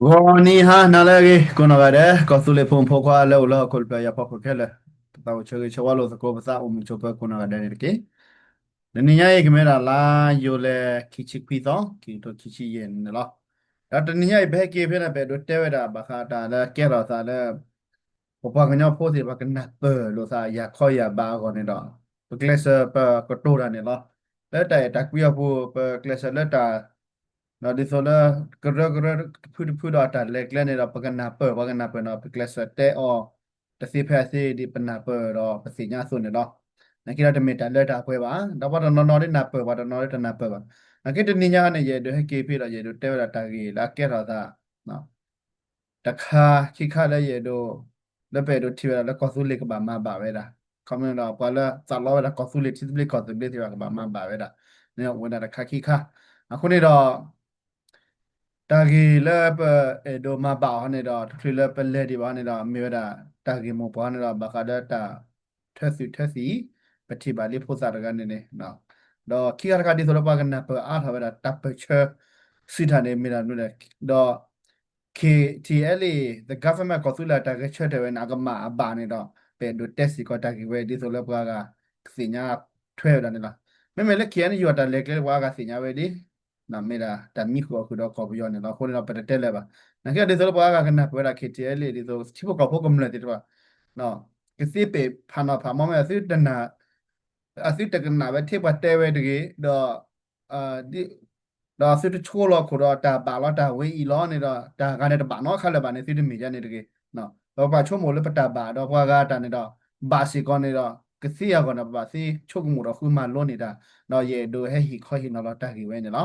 ဂီၤနံၤဟါနၤလၢအဂ့ၤ ကိးနီၢ်ဂၤဒဲး ကီၢ်သူလ့ၤဖိမုၣ်ဖိခွါလၢအိၣ်လၢဟီၣ်ခိၣ်တဖျၢၣ်ယၤဖီခိၣ်ခဲလၢာ်, ပသးအိၣ်ဆၢဂ့ၤဆၢဝါလိာ်သကိး ပသးအိၣ်မုာ်ဆိးပၢၤကိးနီၢ်ဂၤဒဲးန့ၣ်တက့ၢ်. တနံၤညါအံၤ ကမ့ၢ်ဒၣ်လါယူၤလံ ခံဆံခွံသီ ခံကထိခံဆံယဲၢ်န့ၣ်လီၤ. ဒီးတနံၤညါအံၤ ပဟဲက့ၤဖဲန့ၣ် ပအဲၣ်ဒိးတဲဝဲဒၣ် ဘၣ်ဃးတၢ်လၢကဲထီၣ်သးလၢ ပပှၤကညီဖိသ့ၣ်တဖၣ်ကနၢ်ပၢၢ်လိာ်သးယၤခီယၤဘးအဂီၢ်န့ၣ်ဒီး ပကျဲးစၢးပကတိၤတၢ်န့ၣ်လီၤ. လၢတၢ်အဲၣ်တၢ်ကွံအပူၤ ပကျဲးစၢးလၢတၢ် ဒီးဒ်သိးလၢ ကရၢကရိတဖုတဖုဒီးတၢ်လဲၤကျဲန့ၣ်ဒီး ပကနၢ်ပၢၢ် ပှၤကနၢ်ပၢၢ်န့ၣ် ပကျဲးစၢးတဲအီၤ တသ့ဖဲအသ့ဒ်ပနၢ်ပၢၢ်ဒီးပသ့ၣ်ညါအသိးန့ၣ်လီၤ. နာ်က့ဒီးတမ့ၢ်တၢ်လၢတၢ်ပှဲၤဘၣ်, ဒီးပှၤတနီၤနီၤဒ်နၢ်ပၢၢ် ပှၤတနီၤနီၤဒ်တနၢ်ပၢၢ်ဘၣ်. နာ်က့တနံၤညါန့ၣ် ယအဲၣ်ဒိးဟဲက့ၤဖဲဒီး ယအဲၣ်ဒိးတဲဝဲဒၣ်တၢ်ဂ့ၢ်လၢအကဲထီၣ်သး တခါခံခါလၢယအဲၣ်ဒိး လၢပအဲၣ်ဒိးထံၣ်ဝဲဒၣ်လၢကီၢ်သူလ့ၤကဘၣ်မၤဘၣ်ဝဲဒၣ်, ခီမ့ၢ်ဒီးပှၤလၢသးလီဝဲဒၣ်ကီၢ်သူလ့ၤ ထံသဘျ့ကီၢ်သဘျ့သ့ၣ်တဖၣ်ကဘၣ်မၤဘၣ်ဝဲဒၣ်န့ၣ် အိၣ်ဝဲဒၣ်တခါခံခါ. အဃိန့ၣ်ဒီး တၢ်ဂ့ၢ်လၢပအဲၣ်ဒိးမၤဘၣ်အီၤန့ၣ်ဒီး တချုးလၢပလဲၤဒံးဘၣ်န့ၣ်ဒီး မ့ၢ်ဝဲဒၣ်တၢ်ဂ့ၢ်မိၢ်ပှၢ်န့ၣ်ဒီး ဘၣ်ဃးဒီးတၢ်ထၢသုးထၢသံ ပထံၣ်ဘၣ်လံဖိသၣ်တဂၤန့ၣ်န့ၣ်, ဒီးခံခါတခါဒ်သိးလၢပှၤကနၢ်ပၢၢ်အါထီၣ်ဝဲဒၣ်တၢ်ပၢၢ်ဆၢစုတၢ်န့ၣ် မ့ၢ်ဒၣ်မနုၤလဲၣ်, ဒီး K T L A, the government ကီၢ်သူလ့ၤအတၢ်ဂဲၤဆၢထၢၣ်ဝဲန့ၣ် အကမၣ်အဘၣ်န့ၣ်ဒီး ပအဲၣ်ဒိးတဲစ့ၢ်ကီးတၢ်ဂ့ၢ်ဝဲဒ်သိးလၢပှၤဂၤကသ့ၣ်ညါထွဲဝဲဒၣ်န့ၣ်လီၤ. မ့မ့ၢ်လၢ K N U အတၢ်လဲၤကျဲလၢပှၤဂၤသ့ၣ်ညါဝဲဒၣ် မ့ၢ်ဒၣ်တၢ်မံဃုာ်အီၣ်ဃုာ်ဒီးကီၢ်ပယီၤန့ၣ်လီၤ. အဃိန့ၣ်ဒီးပတတဲလၢၤဘၣ်. နာ်က့ဒ်သိးလၢပှၤဂၤကနၢ်ပၢၢ်ဝဲဒၣ် K T L A ဒ်သိးထံဖိကီၢ်ဖိကမျၢၢ်သ့ၣ်တဖၣ် ကသ့ပ့ၤဖးနီၤဖးမီမ့ၢ် အသုတနာ် အသုတကနၣ်ဝဲထဲပှၤတဲဝဲတဂ့ၤ, ဒီး ဒီးသုတဆိလီၤခိၣ်ဒီးတၢ်ဘၣ်လီၤတၢ်ဝဲအံၤလီၤန့ၣ်ဒီး တၢ်ဂၤန့ၣ်တဘၣ်နီတခါလၢၤဘၣ်န့ၣ် သုတမ့ၢ်ဒ်န့ၣ်တဂ့ၤ. ပပာ်ဆိကမိၣ်လၢပတၢ်ဘၣ်ဒီးပှၤဂၤတၢ်န့ၣ်ဒီး ဘၣ်စ့ၢ်ကီးန့ၣ်ဒီး ကသ့အဂီၢ်န့ၣ် ပဘၣ်သ့ဆိကမိၣ်ဒီးဃုမၤလိန့ၢ်တၢ်, ဒီးယအဲၣ်ဒိးဟဲဟ့ၣ်ခီဟ့ၣ်နီၤလီၤတၢ်ဂ့ၢ်ဝဲန့ၣ်လီၤ.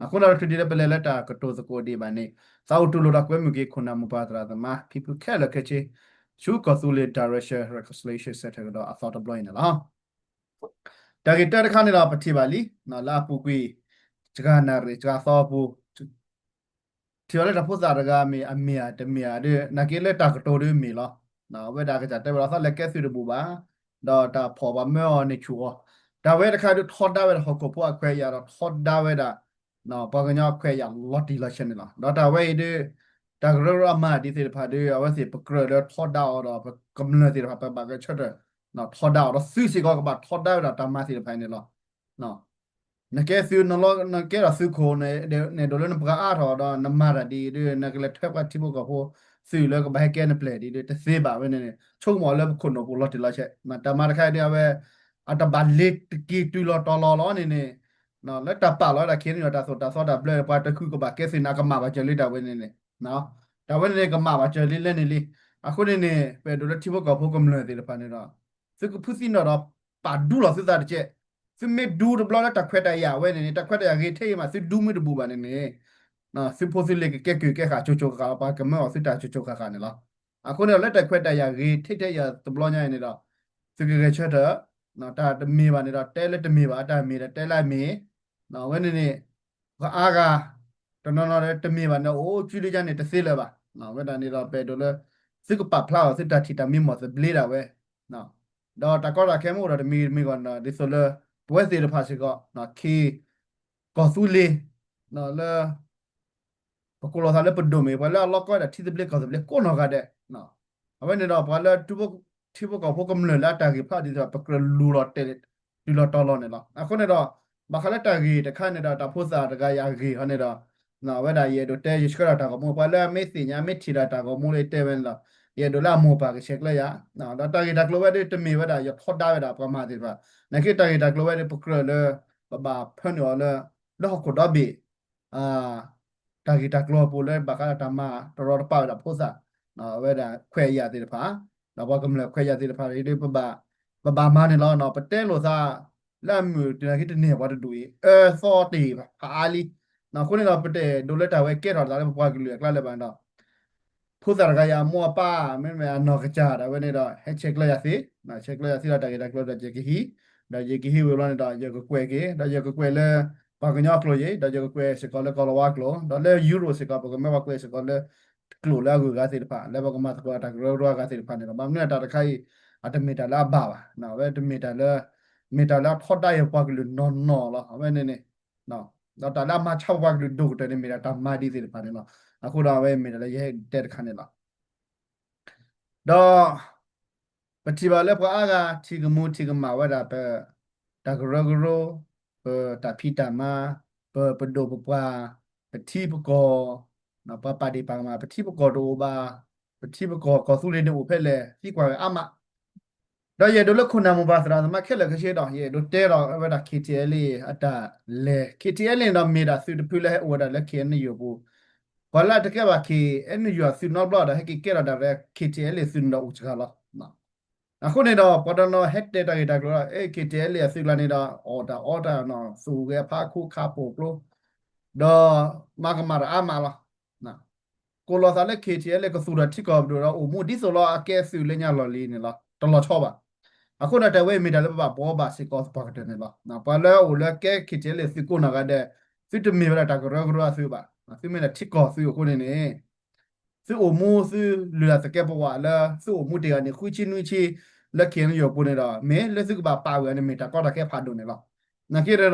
အဃိဒီးတချုးဒ်လၢပလဲၤလၢတၢ်ကတိၤသကိးဒံးဘၣ်န့ၣ် သးအိၣ်တူၢ်လိာ်ဒီးကွဲမုာ်က့ၤခိၣ်နၢ်မိၢ်ပၢ်သရၣ်သမါ ဖံဖုခဲလၢာ်ခဲဆ့ ဆူကီၢ်သူလ့ၤ Direction Reconciliation Center ကဒီးအသီတဘျီအံၤန့ၣ်လီၤ. တၢ်ဂ့ၢ်တၢတခါန့ၣ်ဒီး ပထံၣ်ဘၣ်လံ လၢအပူၤကွံာ် စှၤနၣ်ရံၣ်စှၤသီအပူၤ ထံၣ်အီၤလၢတၢ်ဖိသၣ်တဂၤမ့ၢ်အမ့ၢ်ဧါတမ့ၢ်ဧါဒီး နာ်က့လၢတၢ်ကတိၤဒ်မ့ၢ်လီၤ. အဝဲဒၣ်ကစၢ်တဲဝဲဒၣ်သးလဲၤကဲသုးတဘူၣ်ဘၣ်, ဒီးတၢ်ဖီၣ်ဘၣ်မၢအီၤန့ၣ်ဆူၣ်အီၤ, တၢ်ဝဲတခါဒုးထီဒါဝဲဒၣ်ဟီၣ်ခိၣ်ဖိအခွဲးအယာ်ဒီးထီဒါဝဲဒၣ် ပှၤကညီအခွဲးအယာ်လီၤတံၢ်လီၤဆဲးန့ၣ်လီၤ. ဒီးတၢ်ဝဲအံၤဒုး တၢ်ကရၢကရိအမၤဒံးသ့ၣ်တဖၣ်ဒုး အဝဲသ့ၣ်ပကြၢးလၢထီဒါအီၤဒီး ပကမျၢၢ်သ့ၣ်တဖၣ် ပဘၣ်ဂဲၤဆၢထၢၣ် ထီဒါအီၤဒီးသုးစ့ၢ်ကီးကဘၣ်ထီဒါဝဲဒၣ်တၢ်မၤသ့ၣ်တဖၣ်အံၤန့ၣ်လီၤ. နကဲသုးနလီ နကဲထီၣ်သုးခိၣ်န့ၣ် နအဲၣ်ဒိးလၢနပှၤအါထီၣ်ဒီးနမၤတၢ်ဒ်အံၤဒုး နကလဲၤထွဲပှၤထံဖိကီၢ်ဖိသုးလၢကဘၣ်ဟဲကဲနပျဲၢ်ဒ်အံၤဒုး တသ့ဘၣ်ဝဲန့ၣ်န့ၣ် ဆိကမိၣ်လၢပခိၣ်နူာ်ပူၤလီၤတံၢ်လီၤဆဲး တၢ်မၤတခါအံၤဒုး အဝဲ အတဘၣ်လ့ၤတက့ၤတုၤလီၤတီၤလီၤလီၤန့ၣ်န့ၣ် လၢတၢ်ပာ်လီၤဝဲဒၣ် ခ့ၣ်အဲၣ်ယူၣ် တၢ်သိၣ်တၢ်သီတၢ်ဘျၢ ပှၤတဃုကဘၣ်ကဲသုးန့ၣ် အကမၣ်ဘၣ်စၢၤလံတၢ်ဝဲန့ၣ်န့ၣ် တၢ်ဝဲန့ၣ်န့ၣ် ကမၣ်ဘၣ်စၢၤလံလဲၣ်န့ၣ်လံ. အဃိန့ၣ်န့ၣ် ပအဲၣ်ဒိးလၢထံဖိကီၢ်ဖိကမျၢၢ်သ့ၣ်တဖၣ်န့ၣ်ဒီး သုကဖုသံနီၣ်ဒီး ပာ်ဒူလီၤသုသးတကဲး, သုမ့ၢ်ဒူတဘျီလၢတၢ်ခွဲးတၢ်ယာ်ဝဲန့ၣ်န့ၣ် တၢ်ခွဲးတၢ်ယာ်ဂ့ၤထဲအံၤမး သုဒူမ့ၢ်တဘူၣ်ဘၣ်န့ၣ်န့ၣ် သုဖိသုလံၤကကဲကုၢ်ကဲဃာ်ကၠိကၠိဃၣ်ဃၣ်လီၤ ပှၤကမၢအီၤသုတၢ်ကၠိကၠိဃၣ်ဃၣ်န့ၣ်လီၤ. အဃိန့ၣ်ဒီး လၢတၢ်ခွဲးတၢ်ယာ်ဂ့ၤထဲထဲအံၤတဘျီညါအံၤန့ၣ်ဒီး သုကဂဲၤဆၢထၢၣ် တၢ်တမ့ၢ်ဘၣ်န့ၣ်ဒီး တဲလၢတမ့ၢ်ဘၣ် တၢ်မ့ၢ်ဒီးတဲလၢအမ့ၢ် ဝဲန့ၣ်န့ၣ် ပှၤအါဂၤ တနီၤနီၤဒီးတမ့ၢ်ဘၣ်န့ၣ် အိၣ်ကူဒုကါန့ၣ်တသ့လၢၤဘၣ်. ဝဲဒၣ်န့ၣ်ဒီး ပအဲၣ်ဒိးလၢ သုကပာ်ဖျါအီၤ သုတၢ်ထံၣ်တၢ်မံမီၢ်သဘျ့ဒၣ်ဝဲ ဒီးတၢ်ကီတၢ်ခဲမ့ၢ်အိၣ်ဒီးတမံၤမံၤဂီၢ်န့ၣ်ဒီး ဒ်သိးလၢ ပဝဲသ့ၣ်တဖၣ်စ့ၢ်ကီး ခ့ ကီၢ်သူလ့ၤ လၢ ပကိးလီၤသးလၢပဒိၣ်မ့ၢ် ပှၤလၢအလီၢ်ကီဝဲဒၣ်ထံသဘျ့ကီၢ်သဘျ့ကိးနီၢ်ဂၤဒဲး အဝဲန့ၣ်ဒီး ပှၤလၢ ထံဖိကီၢ်ဖိကမျၢၢ်လၢအတၢ်ဂ့ၢ်ဖျါဒ်သိး ပကြၢးလူၤလီၤတဲာ် တုၤလီၤတီၤလီၤန့ၣ်လီၤ. အဃိန့ၣ်ဒီး ဘၣ်ဃးလၢတၢ်ဂ့ၢ်တခါန့ၣ်ဒီး တၢ်ဖိသၣ်တဂၤအံၤအဂ့ၢ်ဟီန့ၣ်ဒီး အဝဲဒၣ်ယအဲၣ်ဒိးတဲ ယဆှၢဒၣ်တၢ်ဂီၤမူ ပှၤလၢအမ့ၢ်သ့ၣ်ညါမ့ၢ်ထံၣ်ဒၣ်တၢ်ဂီၤမူလၢယတဲဝဲန့ၣ်ဒီး ယအဲၣ်ဒိးလၢအမိၢ်ပၢ်ကဆဲးကျၢယၤ ဒီးတၢ်ဂ့ၢ်တၢ်ကျိၤဝဲဒၣ်တမ့ၢ်ဝဲဒၣ် ယထီဒါဝဲဒၣ်ပှၤမၤသ့ၣ်တဖၣ် နာ်က့တၢ်ဂ့ၢ်တၢ်ကျိၤဝဲဒၣ် ပကြၢးလၢ ပဘၣ်ဖၢနုာ်အီၤလၢ လၢဟီၣ်ခိၣ်ဒီဘ့ၣ် တၢ်ဂ့ၢ်တၢ်ကျိၤအပူၤလၢဘၣ်ဃးဒီးတၢ်မၤတရီတပါဝဲဒၣ်ဖိသၣ် အဝဲဒၣ်ခွဲးယာ်သ့ၣ်တဖၣ် ဒီးပှၤကမျၢၢ်ခွဲးယာ်သ့ၣ်တဖၣ်ဒ်ပဘၣ် ပဘၣ်မၤန့ၣ်လီၤ. ပတဲလိာ်သး လၢအမုာ်တနာ်က့တန့ၢ်ပှၤတဒူၣ်အံၤ အၢသီတ့ၢ်ဖးအါလံ. အဃိန့ၣ်ဒီး ပတအဲၣ်ဒိးလၢတၢ်ဝဲကဲထီၣ်သးလၢပပှၤကလုာ်အကျါလၢၤဘၣ်ဒီး ဖိသၣ်တဂၤအံၤအမိၢ်အပၢ် မ့မ့ၢ်အနီၢ်ကစၢ်ဒၣ်ဝဲန့ၣ်ဒီး ဟဲဆဲးကျၢယၤသ့, ဆဲးကျၢယၤသ့ဒီးတၢ်ဂ့ၢ်တၢ်ကျိၤဒီးယကဟံး, ဒီးယကဟံးဝံၤဘျီန့ၣ်ဒီး ယကကွဲးက့ၤ ဒီးယကကွဲးလၢ ပှၤကညီအကျိာ်ယံၤ ဒီးယကကွဲးစ့ၢ်ကီးလၢကီၢ်လီၤဝါကျိာ် ဒီးလၢယူရိၣ်စ့ၢ်ကီး ပကမၢပှၤကွဲးစ့ၢ်ကီးလၢ ကျိာ်လၢအဂုၤအဂၤသ့ၣ်တဖၣ် လၢပကမၤသကိးတၢ်ကရၢကရိအဂၤသ့ၣ်တဖၣ်န့ၣ်လီၤ. ဘၣ်မနုၤတၢ်တခါအံၤ အတမ့ၢ်တၢ်လၢအဘၣ်ဘၣ်, အဝဲတမ့ၢ်တၢ်လၢ မ့ၢ်တၢ်လၢအထီဒါယၤပှၤကလုာ်နီၢ်နီၢ်လီၤ. အဝဲန့ၣ်န့ၣ် ဒီးတၢ်လၢအမၤဆါပှၤကလုာ်ဒိၣ်ကတၢၢ်န့ၣ် မ့ၢ်ဒၣ်တၢ်မၤဒ်သ့ၣ်တဖၣ်န့ၣ်လီၤ. အဃိဒီးအဝဲမ့ၢ်ဒၣ်လၢယဟဲတဲတခါန့ၣ်လီၤ. ဒီး ပထံၣ်ဘၣ်လၢပှၤအါဂၤထံၣ်ကမူထံၣ်ကမၣ်ဝဲဒၣ်ပ တၢ်ကရၢကရိ, ပတၢ်ဖံးတၢ်မၤ, ပပဒိၣ်ပပှၢ်, ပထံပကီၢ်, ပှၤပာ်ဒ့ၣ်ပာ်ကမၣ် ပထံပကီၢ်တအိၣ်ဘၣ်, ပထံပကီၢ်ကီၢ်သူလ့ၤန့ၣ်အိၣ်ဖဲလဲၣ် သံကွၢ်ဝဲအါမး ဒီးယအဲၣ်ဒိးလၢခိၣ်နၢ်မိၢ်ပၢ်သရၣ်သမါခဲလၢာ်ခဲဆ့ဒီး ယအဲၣ်ဒိးတဲဒီးဝဲဒၣ် K T L A အတၢ်လဲၤ K T L A န့ၣ်ဒီးမ့ၢ်ဒၣ်သုးတဖုလၢဟဲအိၣ်ဝဲဒၣ်လၢ K N U အပူၤ, ပှၤလၢအတကဲဘၣ် K N U အသုးနီတဘျီဒီး ဟဲက့ၤကဲထီၣ်ဒၣ်လၢ K T L A သုးန့ၣ်ဒီးအိၣ်စှၤလီၤ. အဃိန့ၣ်ဒီး ပှၤတနီၤဟဲတဲတၢ်ဂ့ၢ်တၢ်ကျိၤဒီး K T L A အသုးကျါန့ၣ်ဒီး အီၣ်တၢ်အီတၢ်နီၤ သူၣ်ဂဲၤဖးခိၣ်ခးပိာ်ကျိ ဒီးမၤကမၣ်တၢ်အါမးလီၤ. ကိးလီၤသးလၢ K T L A ကသူၣ်ထီၣ်ထံကီၢ်ပဒိၣ်ဒီးအိၣ်မူဒ်သိးလီၤအကဲသုးလၢညါလီၢ်လံၤန့ၣ်လီၤ. တလီၤဆီဘၣ်. အဃိန့ၣ် တၢ်ဝဲအံၤမ့ၢ်တၢ်လၢပဘၣ်ဘှီဘၣ်စ့ၢ်ကီးပှၤကတၢၢ်န့ၣ်လီၤ. ပှၤလၢအအိၣ်လၢကဲ K T L A သုးကိးနီၢ်ဂၤဒဲး သုတမ့ၢ်ဝဲဒၣ်တၢ်ကရၢကရိအသုးဘၣ်. သုမ့ၢ်ဒၣ်ထံကီၢ်သုးအဃိန့ၣ်န့ၣ် သုအိၣ်မူသုလုၢ်လၢ်သကဲးပဝးလၢ သုအိၣ်မူတ့ၢ်ဂၤန့ၣ် ဃုဆံနွံဆံ လၢ K N U အပူၤန့ၣ်ဒီး မ့ၢ်လၢသုကဘၣ်ပာ်ဝဲန့ၣ် မ့ၢ်တၢ်ကီတၢ်ခဲဖးဒိၣ်န့ၣ်လီၤ. နာ်က့ဒီး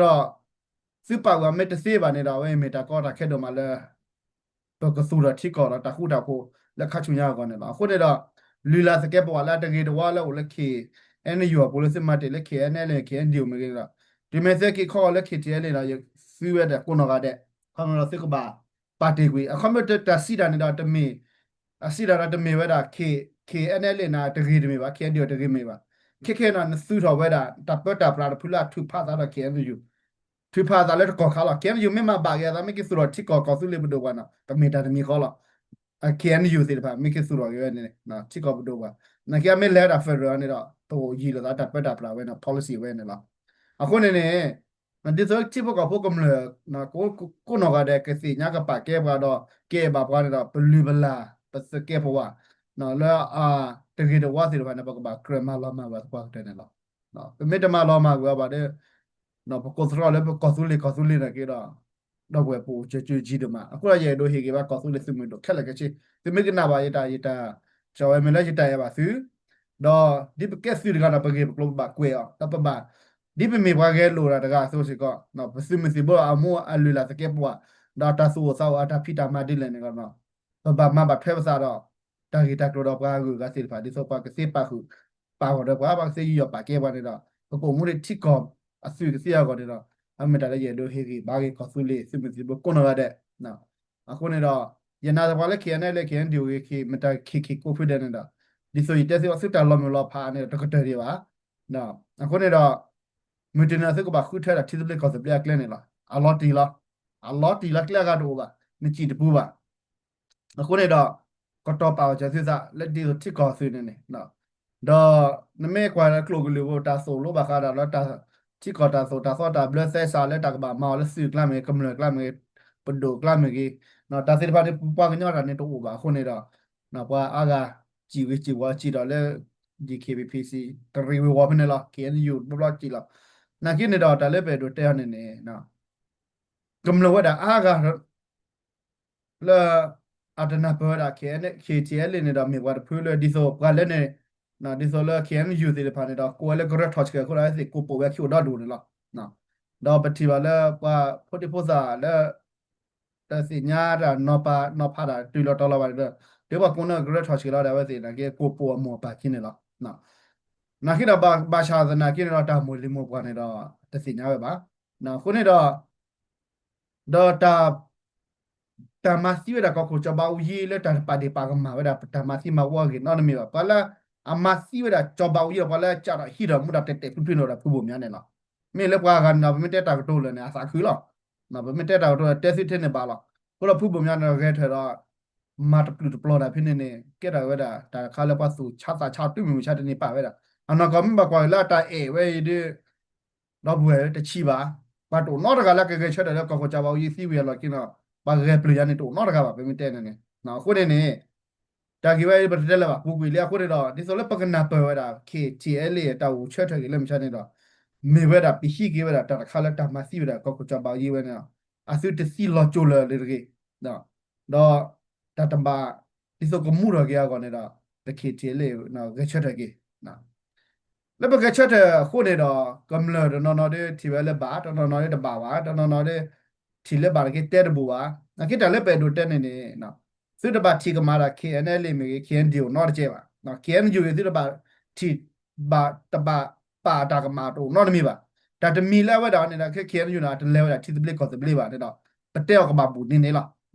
သုပာ်ဝဲမ့ၢ်တသ့ဘၣ်န့ၣ်ဒီး အဝဲမ့ၢ်တၢ်ကီတၢ်ခဲဒိၣ်မးလၢ ပကသူၣ်ထီၣ်ထံကီၢ်ဒီးတၢ်ဃူတၢ်ဖိးလၢခါဆူညါအဂီၢ်န့ၣ်လီၤ. အဃိန့ၣ်ဒီး လုၢ်လၢ်သကဲးပဝးလၢအတဂ့ၤတဝါလၢအိၣ်လၢ K N U အပူၤလၢသုမၤတ့ၢ်လၢ K N L K N D O မ့ၢ်ဂ့ၤဒီး တုၤမ့ၢ်သုက့ၤခီဂီၤလၢ K T L A န့ၣ်ဒီး ယသုဝဲဒၣ်ကိးနီၢ်ဂၤဒဲး ခီမ့ၢ်ဒီးသုကဘၣ်ပာ်တ့ၢ်ကွံာ် အခီပညီတၢ်စံးတၢ်န့ၣ်ဒီးတမ့ၢ် အစံးတၢ်ဒီးတမ့ၢ်ဝဲဒၣ် K K N L A န့ၣ် တဂ့ၤတမ့ၢ်ဘၣ် K N D O တဂ့ၤမ့ၢ်ဘၣ် ခဲခဲန့ၣ် နသူၣ်ထီၣ်ဝဲဒၣ် တၢ်ပၢတၢ်ပြးတဖုလၢအထုးဖးသးဒီး K N U ထုးဖးသးလၢတကီၢ်ခါလီၤ. K N U မ့ၢ်မၤဘၣ်က့ၤအသး မ့ၢ်က့ၤသူၣ်ထီၣ်ထံကီၢ်ကီၢ်သူလ့ၤပဒိၣ်ပှၤန့ၣ် ကမ့ၢ်တၢ်တမံၤဃီလီၤ. K N U သ့ၣ်တဖၣ် မ့ၢ်က့ၤသူၣ်ထီၣ်က့ၤဝဲန့ၣ် ထံကီၢ်ပဒိၣ်ပှၤ နာ်က့အမ့ၢ်လဲၤဝဲဒၣ် federal န့ၣ်ဒီး တအိၣ်ယံာ်လိာ်သးတၢ်ပၢတၢ်ပြးဝဲန့ၣ် policy ဝဲန့ၣ်လီၤ. အဃိန့ၣ်န့ၣ် ဒ်သိးထံဖိကီၢ်ဖိကမျၢၢ် ကိးနီၢ်ဂၤဒဲး ကသ့ၣ်ညါကပာ်ကဲပှၤဒီး ကဲဘၣ်ပှၤန့ၣ်ဒီး ပလုၢ်ပလၢ် ပသကဲးပဝး လၢအတဂ့ၤတဝါသ့ၣ်တဖၣ်န့ၣ် ပကဘၣ်ကြၢးမၤလီၤမၢ်ဝဲသပှၢ်ကတၢၢ်န့ၣ်လီၤ. ပမ့ၢ်တမၤလီၤမၢ်ဝဲဘၣ်ဒီး ပကိးသတြီလၢပကီၢ်သူလ့ၤကီၢ်သူလ့ၤနာ်က့ဒီး ဒီပုၢ်ဝဲၢ်ပအိၣ်ကၢကၢကံဒိၣ်မး. အဃိဒီးယအဲၣ်ဒိးဟ့ၣ်ဂ့ၤဘၣ်ကီၢ်သူလ့ၤသုးမုၢ်ဒိၣ်ခဲလၢာ်ခဲဆ့ သုမ့ၢ်ကနၣ်ဘၣ်ယတၢ် ယတၢ် ကၠီဝဲမ့ၢ်လၢယတၢ်အဲၣ်ဘၣ်သု ဒီးဒ်ပကဲသုးတဂၤဒီး ပဂ့ၢ်ပကျိၤပဘၣ်ကွဲးအီၤ ဒီးပဘၣ် ဒ်ပမ့ၢ်ပှၤဂဲၤလိာ်တၢ်တဂၤအသိးစ့ၢ်ကီး ပသုးမုၢ်သံၣ်ဘိအမူအလုၢ်အလၢ်သကဲးပဝး ဒီးတၢ်သူၣ်အိၣ်သးအိၣ်အတၢ်ဖံးတၢ်မၤဒ်လဲၣ်န့ၣ်ဒီး ပဘၣ်မၤဘၣ်ထွဲပသးဒီး တၢ်ဂ့ၢ်တၢ်ကျိၤဒီးပှၤအဂုၤအဂၤသ့ၣ်တဖၣ် ဒ်သိးပှၤကသ့ပာ်ဃုာ် ပာ်ဂီၤဒီးပှၤ ပှၤကသ့ယူးယီၣ်ပာ်ကဲပှၤန့ၣ်ဒီး ပကအိၣ်မူဒံးထံကီၢ်အသွံၣ်ကသ့အဂီၢ်န့ၣ်ဒီး အမ့ၢ်တၢ်လၢယအဲၣ်ဒိးဟ့ၣ်ဂံၢ်ဘါက့ၤကီၢ်သူလ့ၤသုးမုၢ်သံၣ်ဘိကိးနီၢ်ဂၤဒဲး အဃိန့ၣ်ဒီး ယနာ်သပှၢ်လၢ K N L K N D O ဂ့ၤ မတၤ K K ကိးဖုဒဲးန့ၣ်ဒီး ဒ်သိးယတဲသု သုတၢ်လီၤမုၢ်လီၤဖးန့ၣ်ဒီး တကတၢၢ်ဒံးဘၣ်. အဃိန့ၣ်ဒီး မုၢ်တနံၤသုကဘၣ်ဃုထၢဒၣ်ထံသဘျ့ကီၢ်သဘျ့အကျဲန့ၣ်လီၤ. အလီၤတံၢ်လီၤ. အလီၤတံၢ်လီၤ ကျဲအဂၤတအိၣ်ဘၣ်. နစံၣ်တပူၤဘၣ်. အဃိန့ၣ်ဒီး ကတီၤပာ်အီၤစၢၤသုသးလၢဒ်သိးထံကီၢ်သုးန့ၣ်န့ၣ် ဒီးနမ့ၢ်ကွၢ်လၢကျိာ်ကလုာ်ဖိ တၢ်သိၣ်လိဘၣ်ဃးဒီးလၢတၢ်ထံကီၢ်တၢ်သိၣ်တၢ်သီတၢ်ဘျၢသဲစးလၢတၢ်ကဘၣ်မၤအီၤလၢသုးကျါမ့ၢ်ဂ့ၤ ကမျၢၢ်ကျါမ့ၢ်ဂ့ၤ ပဒိၣ်ကျါမ့ၢ်ဂ့ၤ တၢ်သ့ၣ်တဖၣ်န့ၣ် ပပှၤကညီတၢ်န့ၣ်တအိၣ်ဘၣ်အဃိန့ၣ်ဒီး ပှၤအါဂၤစံၣ်ဂ့ၤစံၣ်ဝီစံၣ်ဒီးလၢ D K B P C တရံးဝ့ၤဝီၤဖဲန့ၣ်လီၤ. K N U ဘျီဘျီစံၣ်လီၤ. နာ်က့န့ၣ်ဒီးတၢ်လၢပအဲၣ်ဒိးတဲအီၤန့ၣ်န့ၣ် ကမျၢၢ်ဝဲဒၣ်အါဂၤ လၢ အတနၢ်ပၢၢ်ဝဲဒၣ် K T L A န့ၣ်ဒီးမ့ၢ်ပှၤတဖုလၢဒ်သိးပှၤလၢန့ၣ် ဒ်သိးလၢ K N U သ့ၣ်တဖၣ်န့ၣ်ဒီး ကိးဝဲလၢကရၢထီၣ်ဆှၢအဃိဒီး အဝဲသ့ၣ်ကိးပိာ်ဝဲခံအိၣ်ဒီဒူၣ်န့ၣ်လီၤ. ဒီးပထံၣ်ဘၣ်လၢပှၤဖိဒံဖိသၣ်လၢ တသ့ၣ်ညါတၢ်နီၤပၤနီၤဖးတၢ်တုၤလီၤတီၤလီၤဘၣ်န့ၣ်ဒီး တုၤပှၤကိးန့ၢ်ကရၢထီၣ်ဆှၢလီၤဒီး အဝဲသ့ၣ်နာ်က့ကိးပိာ်အမိၢ်အပၢ်ခံန့ၣ်လီၤ. နာ်က့ဒီးဘၣ်ဆၣ်သနာ်က့န့ၣ်ဒီး တၢ်မိၢ်လံၤမိၢ်ပှၢ်န့ၣ်ဒီး တသ့ၣ်ညါဝဲဘၣ်. အဃိန့ၣ်ဒီး ဒီးတၢ် တၢ်မၤသံဝဲဒၣ်ကီၢ်ခိၣ်စီၤဘးအူကၠံလၢတၢ်ပာ်ဒ့ၣ်ပာ်ကမၣ်ဝဲဒၣ် တၢ်မၤသံမၤဝီအဂ့ၢ်နီတမံၤဘၣ်. ပှၤလၢအမၤသံဝဲဒၣ်စီၤဘးအူကၠံဒီး ပှၤလၢအစးထီၣ်ဟံးထီၣ်မူဒါတဲာ်တဲာ်ဖျုးဖျုးန့ၣ်ဒီးဖုဘိၣ်မၠါန့ၣ်လီၤ. မ့ၢ်လၢပှၤဂၤန့ၣ်ဒီး ပမ့ၢ်တဲတၢ်ကတိၤလၢာ်န့ၣ် အသးခုလီၤ. ပမ့ၢ်တဲတၢ်ကတိၤလၢာ် တဲသုထဲန့ၣ်ဘၣ်လီၤ. အဃိဒီးဖုဘိၣ်မၠါန့ၣ်ဒီး ဂဲၤထၢၣ်ဒီး မၤတပျုာ်တပျီၤတၢ်ဖဲန့ၣ်န့ၣ် ကဲထီၣ်ဝဲဒၣ် တၢ်တခါလၢပှၤသူၣ်ဆါသးဆါ တုၤမုၢ်မဆါတနံၤပာ်ဝဲဒၣ်. အနီၢ်ကီၢ်မ့ၢ်ဘၣ်ကွၢ်လၢအတၢ်အဲၣ်ဝဲအံၤဒီး ဒီပုၢ်ဝဲၢ်တဆံးဘၣ်. ပှၤတအိၣ်နီတဂၤလၢကဂဲၤဆၢထၢၣ်လၢကီၢ်ခိၣ်စီၤဘးအူကၠံသံဝံၤအလီၢ်ခံန့ၣ်ဒီး ပှၤဂဲၤပျုၢ်ယါန့ၣ်တအိၣ်နီတဂၤဘၣ် ပမ့ၢ်တဲန့ၣ်န့ၣ်. အဃိန့ၣ်န့ၣ် တၢ်ဂ့ၢ်ဝဲအံၤပတတဲလၢၤဘၣ် ပူၤကွံာ်လံ. အဃိန့ၣ်ဒီး ဒ်သိးလၢပကနၢ်ပၢၢ်ဝဲဒၣ် K T L A အတၢ်အိၣ်ဆၢထၢၣ်ဂ့ၢ်လၢမဆါန့ၣ်ဒီး မ့ၢ်ဝဲဒၣ်ပဟံးက့ၤဝဲဒၣ်တၢ်တခါလၢတၢ်မၤသံဝဲဒၣ်ကီၢ်ခိၣ်စီၤဘးအူကၠံဝဲန့ၣ်လီၤ. အသုတသံလီၤကၠိလၢာ်လၢတဂ့ၤ ဒီးတၢ်တဘၣ် ဒ်သိးကမူထီၣ်က့ၤအဂီၢ်န့ၣ်ဒီး ပ K T L A ဂဲၤဆၢထၢၣ်က့ၤ လၢပဂဲၤဆၢထၢၣ်အဃိန့ၣ်ဒီး ကမျၢၢ်တနီၤနီၤဒီးထံၣ်ဝဲလၢဘၣ် တနီၤနီၤဒီးတဘၣ်ဘၣ် တနီၤနီၤဒီး ထံၣ်လၢဘၣ်တက့ၢ်တဲတဘူးဘၣ်. နာ်က့တၢ်လၢပအဲၣ်ဒိးတဲန့ၣ်န့ၣ် သုတဘၣ်ထံၣ်ကမၣ်တၢ် K N L A မ့ၢ်ဂ့ၤ K N D O နီတကဲဘၣ်. K N U ဂ့ၤ သုတဘၣ်ထံၣ်ဘၣ် တဘၣ်ပာ်တၢ်ကမၣ်တအိၣ်နီတမံၤဘၣ်. တၢ်တမံၤလၢအဝဲဒၣ်န့ၣ်ဒီး ခဲ K N U န့ၣ် အတလဲၤဝဲဒၣ်ထံသဘျ့ကီၢ်သဘျ့ဘၣ်န့ၣ်ဒီး ပတဲအီၤကဘၣ်ဘူးန့ၣ်န့ၣ်လီၤ.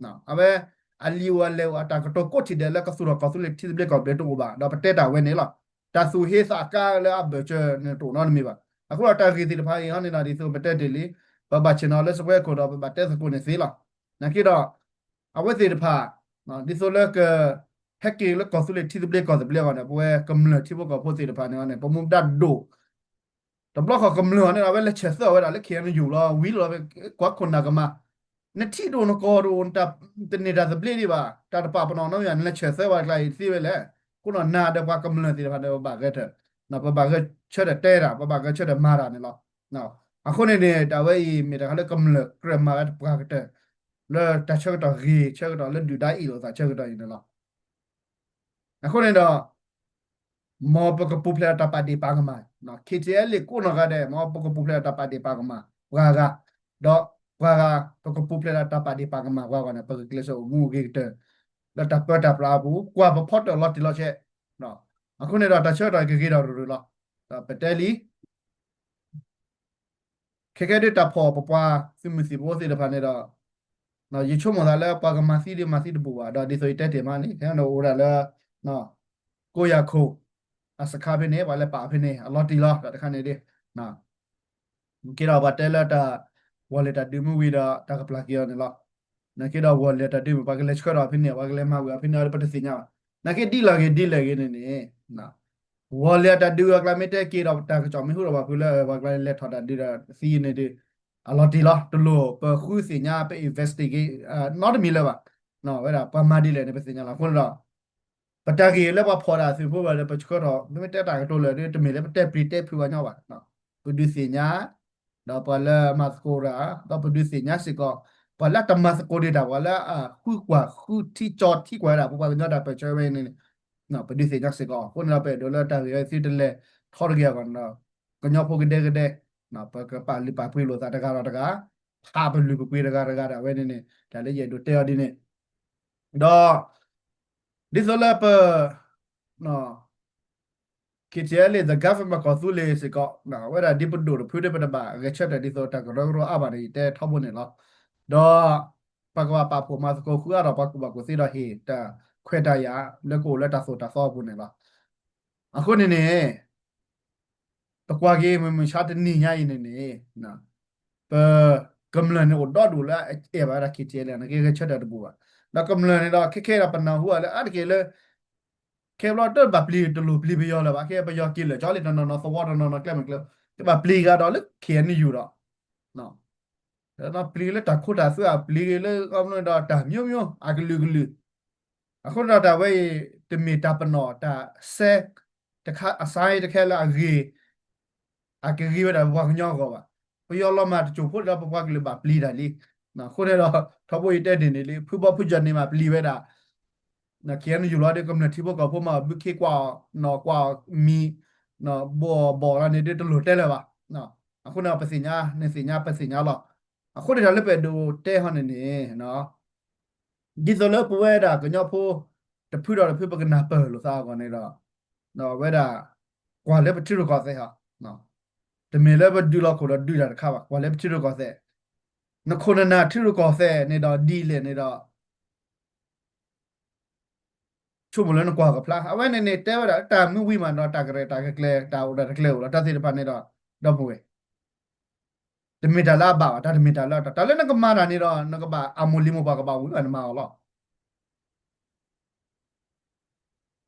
အဝဲ အလံာ်အိၣ်အလဲၢ်အိၣ်အတၢ်ကတိၤကိးထံၣ်ဒဲးလၢကသူၣ်ထီၣ်ကီၢ်သူလ့ၤထံသဘျ့ကီၢ်သဘျ့တအိၣ်ဘၣ် ဒီးပတဲတၢ်ဝဲန့ၣ်လီၤ. တၢ်သူၣ်ဟ့သးကါလၢအဘၢၣ်စၢၤန့ၣ်တအိၣ်နီတမံၤဘၣ်. အဃိဒီးတၢ်ဂ့ၢ်သ့ၣ်တဖၣ်အံၤဟီန့ၣ်ဒီး ဒ်သိးပတဲတ့ၢ်လံ ပဘၣ်ဆ့ၣ်နီၤလၢစပွဲခိၣ်ဒီးပဘၣ်တဲသကိးန့ၣ်သ့လီၤ. နာ်က့ဒီး အဝဲသ့ၣ်တဖၣ် ဒ်သိးလၢက ဟဲက့ၤလၢကီၢ်သူလ့ၤထံသဘျ့ကီၢ်သဘျ့အဂီၢ်န့ၣ် ပဝဲကမျၢၢ်ထံဖိကီၢ်ဖိသ့ၣ်တဖၣ်န့ၣ်န့ၣ် ပမူဒါဒိၣ် တဘျီဃီကမျၢၢ်အီၤန့ၣ်ဒီး အဝဲလဲၤဆဲးသၢအီၤဝဲဒၣ်လၢ K N U လီၤ ဝံၤလီၤ ကွၢ်ခိၣ်နၢ်ကမၣ် နထံၣ်တအိၣ်နကီၢ်တအိၣ် တန့ၢ်တၢ်သဘျ့ဒံးဘၣ် တၢ်တပာ်ပနီၣ်နီတမံၤ နလဲၤဆဲးသၢဝဲကျါအံၤသ့ဝဲလဲၣ်. အဃိဒီးနၤဒီးပှၤကမျၢၢ်သ့ၣ်တဖၣ်န့ၣ် ပဘၣ်ဂဲၤထၢၣ် ပဘၣ်ဂဲၤဆၢထၢၣ်တဲတၢ် ပဘၣ်ဂဲၤဆၢထၢၣ်မၤတၢ်န့ၣ်လီၤ. အဃိန့ၣ်န့ၣ် တၢ်ဝဲအံၤမ့ၢ်တၢ်ဃးလၢကမျၢၢ်ကြၢးမၤဝဲတပှၤကတၢၢ် လၢတၢ်ဆၢကတီၢ်ဂ့ၤ ဆၢကတီၢ်လၢဒုၣ်ဒါအ့ၣ်လိာ်သးဆၢကတီၢ်အံၤန့ၣ်လီၤ. အဃိန့ၣ်ဒီး မ်ပကပူၤဖျဲးဒီးတၢ်ပာ်ဒ့ၣ်ပာ်ကမၣ် K T L A ကိးနီၢ်ဂၤဒဲး မ်ပကပူၤဖျဲးဒီးတၢ်ပာ်ဒ့ၣ်ပာ်ကမၣ်ပှၤဂၤ, ဒီးပှၤဂၤ ပကပူၤဖျဲးဒီးတၢ်ပာ်ဒ့ၣ်ပာ်ကမၣ်ပှၤဂၤန့ၣ် ပကကျဲးစၢးအိၣ်မူအိၣ်ဂ့ၤကတၢၢ် လၢတၢ်ပၢတၢ်ပြးအပူၤ ကွၢ်ပဖီတၢၣ်လီၤတံၢ်လီၤဆဲး. အဃိန့ၣ်ဒီးတၢ်ဆၢကတီၢ်ကဂ့ၤဒီးရူၤရူၤလီၤ. ဒီးပတဲလံ ခဲကဲဒ်တၢ်ဖီၣ်ပပှၤသုးမုၢ်သံၣ်ဘိသ့ၣ်တဖၣ်န့ၣ်ဒီး ယဆိကမိၣ်သးလၢပှၤကမၤသံဒ်မၤသံတဘူးဘၣ် ဒီးဒ်သိးယတဲတ့ၢ်မးန့ၣ် ခဲန့ၣ်အိၣ်ဒၣ်လၢ ကိးယၤခိၣ် အစခါဖဲန့ၣ် ပှၤလဲၤပာ်ဖဲန့ၣ် အလီၤတံၢ်လီၤ ဒီးတခါန့ၣ်ဒ် က့ဒီးပှၤတဲလၢတၢ် ဝီၢ်လဲၤတၢ်ဒုးမ့ၢ်ဝံၤဒီးတၢ်ကပျၢ်က့ၤအီၤန့ၣ်လီၤ. နာ်က့ဒီးဝီၢ်လဲၤတၢ်ဒုးမ့ၢ်ပှၤကလဲၤဆှၢထီၣ်ဖဲန့ၣ် ပှၤကလဲၤမၤဝံၤအီၤဖဲန့ၣ် အဝဲပတသ့ၣ်ညါဘၣ်. နာ်က့ဒ်လဲၣ်ဂ့ၤဒ်လဲၣ်ဂ့ၤန့ၣ်န့ၣ် ဝီၢ်လဲၤတၢ်ဒုးအကျါမ့ၢ်တဲက့ၤဒီးတၢ်ကစီၣ်မ့ၢ်ဟူထီၣ်ဘၣ်ဖုးလၢပှၤကျါန့ၣ်လဲၤထီၣ်တၢ်ဒုးဒီးသံန့ၣ်ဒီး အလီၤတံၢ်လီၤ တလိၣ်ပဃုသ့ၣ်ညါပ investigate နီတမံၤလၢၤဘၣ်. ဝဲဒၣ်ပှၤမၤဒ်လဲၣ်န့ၣ် ပသ့ၣ်ညါလီၤ. အဃိန့ၣ်ဒီး ပတၢ်ဂ့ၢ်လၢပှၤဖီၣ်ဒၣ်သုးဖိဘၣ်ဒီး ပဆှၢထီၣ် မ့မ့ၢ်တဲတၢ်ကတိၤလၢာ်ဒီး တမ့ၢ်လၢပတဲပျံၤတဲဖုးပှၤညီဘၣ်. ပဒုးသ့ၣ်ညါ ဒီးပှၤလၢမၤသကိးတၢ် ဒီးပဒုးသ့ၣ်ညါစ့ၢ်ကီး ပှၤလၢတမၤသကိးဒံးတၢ် ပှၤလၢအဃုကွၢ်ဃုထံကၠီထံကွၢ်ဝဲဒၣ် ပပှၤကညီတၢ်ပၢၢ်ဆၢဝဲအံၤန့ၣ် ပဒုးသ့ၣ်ညါစ့ၢ်ကီး. အဃိန့ၣ်ဒီး ပအဲၣ်ဒိးလၢတၢ်ဂ့ၢ်အံၤသုတလဲၤထီတဂ့ၤအဂီၢ်န့ၣ်ဒီး ကညီဖိကဒဲကဒဲ ပကပာ်လုၢ်ပာ်ပှ့ၤလိာ်သးတဂၤဒီးတဂၤ ဖးပလုၢ်ပပှ့ၤတဂၤတဂၤဒၣ်ဝဲန့ၣ်န့ၣ် တၢ်လၢယအဲၣ်ဒိးတဲအီၤဒ်န့ၣ် ဒီး ဒ်သိးလၢပ K T L A the government ကီၢ်သူလ့ၤစ့ၢ်ကီး အဝဲဒၣ်ဒ်ပဒိၣ်တဖုဒီး ပတဘၣ်ဂဲၤဆၢထၢၣ်ဒ်သိးတၢ်ကရၢကရိအါဘၣ်န့ၣ် ယတဲထီဘိန့ၣ်လီၤ. ဒီး ပကဘၣ်ပာ်ဖှိၣ်မၤသကိးဃုအါထီၣ်ပှၤကူၣ်ဘၣ်ကူၣ်သ့ဒီးဟ့ၣ်တၢ်ခွဲးတၢ်ယာ် လၢကအိၣ်လၢတၢ်သိၣ်တၢ်သီအပူၤန့ၣ်လီၤ. အဃိန့ၣ်န့ၣ် ပကွၢ်က့ၤမုၢ်မဆါတနံၤညါအံၤန့ၣ်န့ၣ် ပကမျၢၢ်န့ၣ်အိၣ်ဒီဒူၣ်လၢအအဲၣ်ဘၣ်ဝဲဒၣ် K T L A န့ၣ် ကဂဲၤဆၢထၢၣ်တဘူးဘၣ်. ဒီးကမျၢၢ်န့ၣ်ဒီး ခဲခဲဒီးပနၢ်ဟူအီၤလၢအါတက့ၢ်လၢ ခဲဘျီတဘၣ်ပျံၤတလိၣ်ပျံၤပယီၤလၢၤဘၣ် ခဲပယီၤက့ၤလၢာ်ကၠီလံတနီၤနီၤ သဝီတနီၤနီၤ ကျဲမ့ၢ်ကျဲ ကဘၣ်ပျံၤကဒီးလၢ K N U ဒီး ပျံၤလၢတၢ်ခိတၢ်သွဲ အပျံၤလၢအမနုၤဒီးတၢ်မျိုးမျိုး အကလုာ်ကလုာ်. အဃိဒီးတၢ်ဝဲအံၤ တမ့ၢ်တၢ်ပနီၣ်တၢ်စဲ တခါအစဲတခဲလၢအဂ့ၤ အကဂ့ၤဝဲဒၣ်ပပှၤကညီအဂီၢ်ဘၣ်. ပယီၤလီၤမၢ်တစိၢ်ဖိဒီးပပှၤကလုာ်ဘၣ်ပျံၤတၢ်လံ. အဃိန့ၣ်ဒီး ထီဘိယတဲန့ၣ်န့ၣ်လံ ဖုဘီဖုကၠီၣ်န့ၣ်မးပျံၤဝဲဒၣ် KNU လီၤဒီး ကမျၢၢ်ထံဖိကီၢ်ဖိမး ဘုခ့ကွၢ်အီၤ နီၢ်ကွၢ်အီၤမံၤ ဘိးဘီးလီၤန့ၣ်ဒ်တလိၣ်တဲလၢၤဘၣ်. အဃိန့ၣ် ပသ့ၣ်ညါ နသ့ၣ်ညါ ပသ့ၣ်ညါလီၤ. အဃိန့ၣ်တၢ်လၢပအဲၣ်ဒိးတဲဟီန့ၣ်န့ၣ် ဒ်သိးလၢပဝဲဒၣ်ကညီဖိ တဖုဒီးတဖုပကနၢ်ပၢၢ်လိာ်သးအဂီၢ်န့ၣ်ဒီး ဝဲဒၣ် ကွၢ်လၢပထံရူၢ်ကီၢ်သဲးဟီ တမ့ၢ်လၢပဒုးလီၤခိၣ်ဒီးဒုးတၢ်တခါဘၣ် ကွၢ်လၢပထံရူၢ်ကီၢ်သဲး နခိၣ်နနၢ်ထံရူၢ်ကီၢ်သဲးန့ၣ်ဒီးဒ်လဲၣ်န့ၣ်ဒီး ဆိကမိၣ်လၢနကွၢ်ကဖျါ အဝဲန့ၣ်န့ၣ် တဲဝဲဒၣ်တၢ်မ့ၢ်ဝံၤမးဒီးတၢ်ကရဲၣ်တၢ်ကကျဲၤ တၢ်အိၣ်ဒီးတၢ်ကျဲၤအိၣ်ဒီး တၢ်သ့ၣ်တဖၣ်န့ၣ်ဒီး ဒီပုၢ်ဝဲၢ် တမ့ၢ်တၢ်လၢအဘၣ်ဘၣ် တၢ်တမ့ၢ်တၢ်လၢအတီ တၢ်လၢနကမၤတၢ်န့ၣ်ဒီး နကဘၣ်အမိၢ်လံၤမိၢ်ပှၢ်ကဘၣ်ဝံၤဘၣ်နမၤအီၤလီၤ.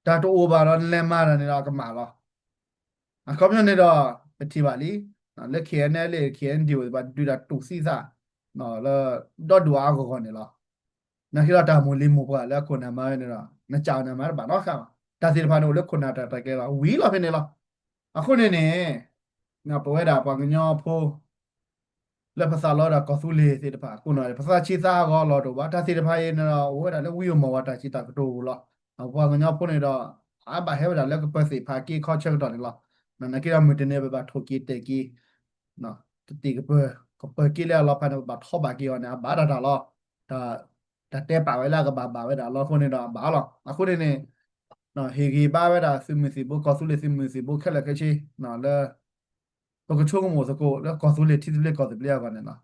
တၢ်တအိၣ်ဘၣ်ဒီးနလဲၤမၤတၢ်န့ၣ်ဒီးအကမၣ်လီၤ. အခီပညီန့ၣ်ဒီး ပထံၣ်ဘၣ်လံ လၢ KNLA KNDO ဘၣ်ဒုးတၢ်တူၢ်သံသး လၢဒီဒူၣ်အါအါဂီၢ်ဂီၢ်န့ၣ်လီၤ. နက့ဒီးတၢ်မိၢ်လံၤမိၢ်ပှၢ်လၢအခိၣ်နၢ်မၤဝဲန့ၣ်ဒီး နကးအီၤန့ၣ်မၤတဘၣ်နီတခါဘၣ်. တၢ်သ့ၣ်တဖၣ်န့ၣ်အိၣ်လၢခိၣ်နၢ်တၢ်ရဲၣ်တၢ်ကျဲၤလီၤ ဝံၤလီၤဖဲန့ၣ်လီၤ. အဃိန့ၣ်န့ၣ် ပဝဲဒၣ်ပှၤကညီဖိ လၢပသးလီဝဲဒၣ်ကီၢ်သူလ့ၤသ့ၣ်တဖၣ် ကိးနီၢ် ပသးဆံးသးဟးဂီၤလီၤတအိၣ်ဘၣ် တၢ်သ့ၣ်တဖၣ်အံၤန့ၣ်ဒီး အိၣ်ဝဲဒၣ်လၢဝံဧိၤမီၢ်ဝဲတၢ်စံးတၢ်ကတိၤပူၤလီၤ. ပှၤကညီဖိန့ၣ်ဒီး အဘၣ်ဟဲဝဲဒၣ်လၢကပၢၤသ့ၣ်ဖးက့ခီဆၢကတီၢ်န့ၣ်လီၤ. နာ်က့ဒီးမုၢ်တနံၤပဘၣ်ထိၣ်က့ၤတဲာ်က့ၤ တတံၤကပၢၤ ကပၢၤက့ၤလၢအလီၤဖးန့ၣ် ပဘၣ်ထီၣ်ဘၣ်က့ၤအီၤန့ၣ် အဘၣ်တၢ်တၢ်လီၤ. တၢ်တဲပာ်ဝဲလၢအကဘၣ်ဘၣ်ဝဲဒၣ်လီၤအဃိန့ၣ်ဒီးအဘၣ်လီၤ. အဃိန့ၣ်န့ၣ် ဟ့ၣ်ဂံၢ်ဘါဝဲဒၣ်သုးမုၢ်သံၣ်ဘိ ကီၢ်သူလ့ၤသုးမုၢ်သံၣ်ဘိခဲလၢာ်ခဲဆ့ လၢ ပကဆိကမိၣ်သကိးလၢကီၢ်သူလ့ၤထံသဘျ့ကီၢ်သဘျ့အဂီၢ်န့ၣ်လီၤ.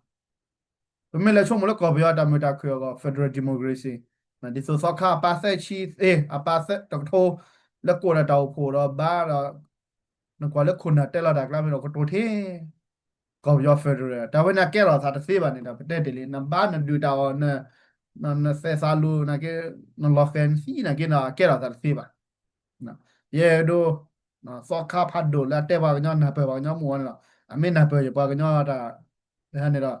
ပမ့ၢ်လဲၤဆိကမိၣ်လၢကီၢ်ပယီၤတၢ်မုာ်တၢ်ခုၣ်အဂီၢ် federal democracy ဒ်သိးသီခါအပၢ်သၢဆံသ့ အပၢ်သၢတကထိ လၢကိးဒီးတၢ်အိၣ်ဖှိၣ်ဒီးဘါဒီး နကွၢ်လၢခိၣ်နၢ်တဲလီၤတၢ်ကျါမ့ၢ်ဒီးကတိၤထဲ ကီၢ်ပယီၤ federal တၢ်ဝဲန့ၣ်အကဲထီၣ်သးတသ့ဘၣ်န့ၣ်ဒီး ပတဲတ့ၢ်လံ နဘါနဒုးတၢ်အီၣ် နသဲးသးလူၤ နလီၤဃဲၤနသံနာ်က့ဒီး အကဲထီၣ်သးတသ့ဘၣ်. ယအဲၣ်ဒိး သီခါဖးဒိၣ်လၢအတဲပှၤကညီနၢ်ပၢၢ်ပှၤကညီမုၢ်အီၤန့ၣ်လီၤ. အမ့ၢ်နၢ်ပၢၢ်ယပှၤကညီတၢ် တဟါန့ၣ်ဒီး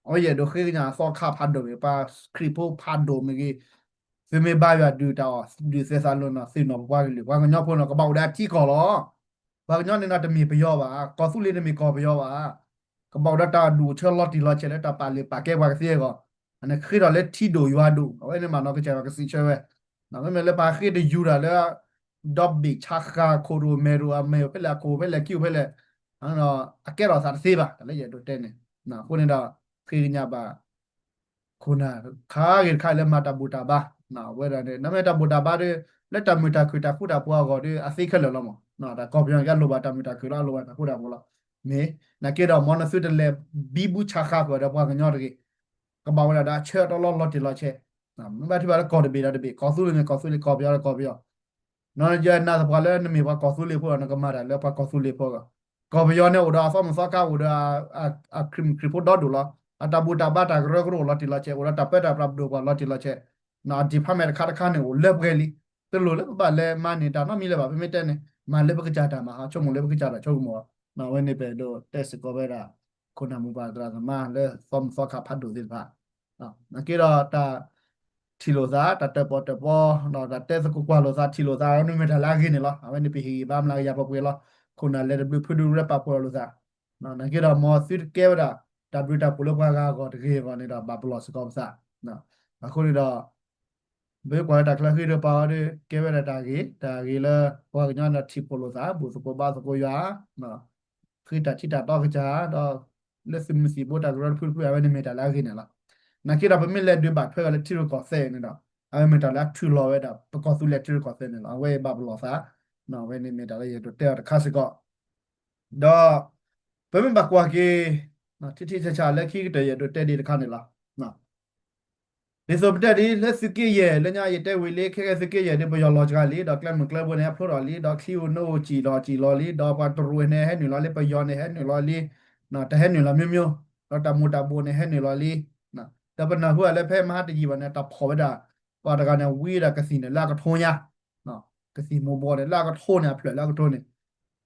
အဝဲယအဲၣ်ဒိးဃ့ကညးသီခါဖးဒိၣ်မ့ၢ်ပှၤခရံာ်ဖိဖးဒိၣ်မ့ၢ်ဂ့ၤ သုမ့ၢ်ဘါယွၤဒုးတၢ်အီၣ် ဒုးသဲးသးလူၤန့ၣ် သ့ၣ်နီၣ်ပပှၤကလုာ် ပှၤကညီဖိန့ၣ် ကဘၣ်အိၣ်ဒီးအထံကီၢ်လီၤ. ပှၤကညီန့ၣ်ဒီးတမ့ၢ်ပယီၤဘၣ်, ကီၢ်သူလ့ၤတမ့ၢ်ကီၢ်ပယီၤဘၣ်. ကဘၣ်အိၣ်ဒီးတၢ်ဒူၣ်အဆၢလီၤတံၢ်လီၤဆဲးလၢတၢ်ပာ်လုၢ်ပာ်ကဲပှၤကသ့အဂီၢ်, အန့ၣ်ဃ့ထီၣ်လၢထံဒိၣ်ယွၤဒိၣ် အဝဲန့ၣ်မ့ၢ်နီၢ်ကစၢ်ယွၤကစံးဆၢဝဲ, မ့မ့ၢ်လၢပှၤဃ့တယူၤတၢ်လၢ ဒီဘ့ၣ်ဆါဃာ်ခိၣ်ရိၣ်မဲာ်ရိၣ်အမဲာ်ဖဲလဲၣ်အခိၣ်ဖဲလဲၣ်ခံဖဲလဲၣ်, အကဲထီၣ်သးတသ့ဘၣ် တၢ်လၢယအဲၣ်ဒိးတဲန့ၣ်, အဃိန့ၣ်ဒီး ဃ့ကညးဘၣ် ခိၣ်နၢ်ခါဂ့ၤတခါလၢမၤတၢ်ဘူၣ်တၢ်ဘါ, ဝဲဒၣ်န့ၣ် နမ့ၢ်တၢ်ဘူၣ်တၢ်ဘါဒီး လၢတၢ်မုာ်တၢ်ခုၣ်တၢ်ဃူတၢ်ဖိးအဂီၢ်ဒီး အသ့ခဲလၢာ်လီၤမး, တၢ်ကီၢ်ပယီၤန့ၣ် အလိၣ်ဘၣ်တၢ်မုာ်တၢ်ခုၣ်လီၤ အလိၣ်ဘၣ်တၢ်ဃူတၢ်ဖိးလီၤ, မ့ၢ် နာ်က့ဒီးမ်နသုတလဲၤဘံဘူဆါဃာ်ဃုာ်ဒီးပှၤကညီတဂ့ၤ, ကဘၣ်ဝဲဒၣ်ဒီးအဆၢအတီလီၤလီၤတံၢ်လီၤဆဲး, မ့ၢ်ဘၣ်ထံၣ်ဘၣ်လၢကီၢ်တဘ့ၣ်ဒီးတဘ့ၣ် ကီၢ်သူလ့ၤန့ၣ်ကီၢ်သူလ့ၤ ကီၢ်ပယီၤဒီးကီၢ်ပယီၤ နယနာ်သပှၢ်လၢနမ့ၢ်ပှၤကီၢ်သူလ့ၤဖိဒီး နကမၤတၢ်လၢပှၤကီၢ်သူလ့ၤဖိအဂီၢ်, ကီၢ်ပယီၤန့ၣ်အိၣ်ဒီးအသီမုၢ်သီခါ အိၣ်ဒီး အခရံာ်မုၣ်ခရံာ်ဖိဒီဒိၣ်လီၤ, အတၢ်ဘူၣ်တၢ်ဘါတၢ်ကရၢကရိအိၣ်လီၤတံၢ်လီၤဆဲး အိၣ်ဒီးတၢ်ပၢတၢ်ပြးပဒိၣ်ပှၤလီၤတံၢ်လီၤဆဲး, အ department တခါတခါန့ၣ်အိၣ်လၢပှဲၤလံ, တလိၣ်လၢပဘၣ်လဲၤမၤန့ၢ်တၢ်နီတမံၤလၢၤဘၣ် ပမ့ၢ်တဲန့ၣ် မၤလၢပကစၢ်တၢ်မၤဟးဆိကမိၣ်လၢပကစၢ်တၢ်ဆိကမိၣ်, အဝဲန့ၣ်ပအဲၣ်ဒိးတဲစ့ၢ်ကီးဝဲဒၣ် ခိၣ်နၢ်မိၢ်ပၢ်သရၣ်သမါလၢသီမုၢ်သီခါဖးဒိၣ်သ့ၣ်တဖၣ် နာ်က့ဒီးတၢ်ထံၣ်လိာ်သး တၢ်တၢၣ်ပီၣ်တၢၣ်ပီ ဒီးတၢ်တဲသကိးကွၢ်လိာ်သးထံၣ်လိာ်သး မ့ၢ်မ့ၢ်တၢ်လၢအဂ့ၤန့ၣ်လီၤ. အဝဲန့ၣ်ပဟ့ၣ်ဂံၢ်ဘါမျးကယၤပှဲၤပှဲၤလီၤ. ခိၣ်နၢ်လဲၤတဘျုးဖုဒုးရဲၣ်ပာ်ဖှိၣ်လိာ်သး, နာ်က့ဒီးမ်သုတကဲဝဲဒၣ် တၢ်ဘျုးတၢ်ဖှိၣ်လၢပှၤဂၤအဂီၢ်တဂ့ၤအဂီၢ်န့ၣ်ဒီး ဘၣ်ပလီၢ်စ့ၢ်ကီးပသး, အဃိန့ၣ်ဒီး ပကွၢ်လၢတၢ်ချၢဃံဒီးပှၤအီၤဒီး ကဲဝဲဒၣ်တၢ်ဂ့ၤ တၢ်ဂ့ၤလၢ ပှၤကညီန့ၣ်ဒီးထံၣ်ဖှိၣ်လိာ်သး ဘူၣ်သကိးဘါသကိးယွၤ ဃ့တၢ်ထံတၢ်တီကစၢ် ဒီး လၢသုးမုၢ်သံၣ်ဘိတၢ်ကရၢတဖုတဖု အဝဲန့ၣ်မ့ၢ်တၢ်လၢအဂ့ၤန့ၣ်လီၤ. နာ်က့ဒီးပမ့ၢ်လဲၤဒုးဘၣ်ထွဲအီၤလၢထံရူၢ်ကီၢ်သဲးန့ၣ်ဒီး အဝဲမ့ၢ်တၢ်လၢအထုးလီၤဝဲဒၣ် ပကီၢ်သူလ့ၤထံရူၢ်ကီၢ်သဲးန့ၣ်လီၤ. အဝဲအံၤဘၣ်ပလီၢ်သး, အဝဲန့ၣ်မ့ၢ်တၢ်လၢယအဲၣ်ဒိးတဲအီၤတခါစ့ၢ်ကီး, ဒီး ပမ့ၢ်ဘၣ်ကွၢ်က့ၤ ထံထံဆးဆးလၢခံကတၢၢ်ယအဲၣ်ဒိးတဲဒံးတခါန့ၣ်လီၤ. ဒ်သိးပတဲဒ်လၢသုးက့ယဲၢ် လၢညါယတဲဝံၤလံ ခဲကဲသုးက့ယဲၢ်ဒီး ပယီၤလီၤစှၤလံ ဒီးကျဲမုၢ်ကျဲဘိန့ၣ် ဟဲဖျိထီၣ်လံ ဒီးချံအိၣ်နၢအိၣ်စံၣ်လီၤစံၣ်လီၤလံ ဒီးပှၤတရူးန့ၣ်ဟဲနုာ်လီၤလံ ပယီၤန့ၣ်ဟဲနုာ်လီၤလံ, တဟဲနုာ်လီၤမျိုးမျိုး, ဒီးတၢ်မူၤတၢ်ဘိးန့ၣ်ဟဲနုာ်လီၤလံ, ဒီးပနၢ်ဟူအလၢဖဲမဟါတယံာ်ဘၣ်န့ၣ် တၢ်ဖီၣ်ဝဲဒၣ် ပှၤတဂၤန့ၣ် ဝံဒၣ်ကသံၣ်န့ၣ်လၢအကထိညါ ကသံၣ်မူၤဘိးန့ၣ် လၢအကထိန့ၣ် အဖျၢၣ်လၢအကထိန့ၣ်,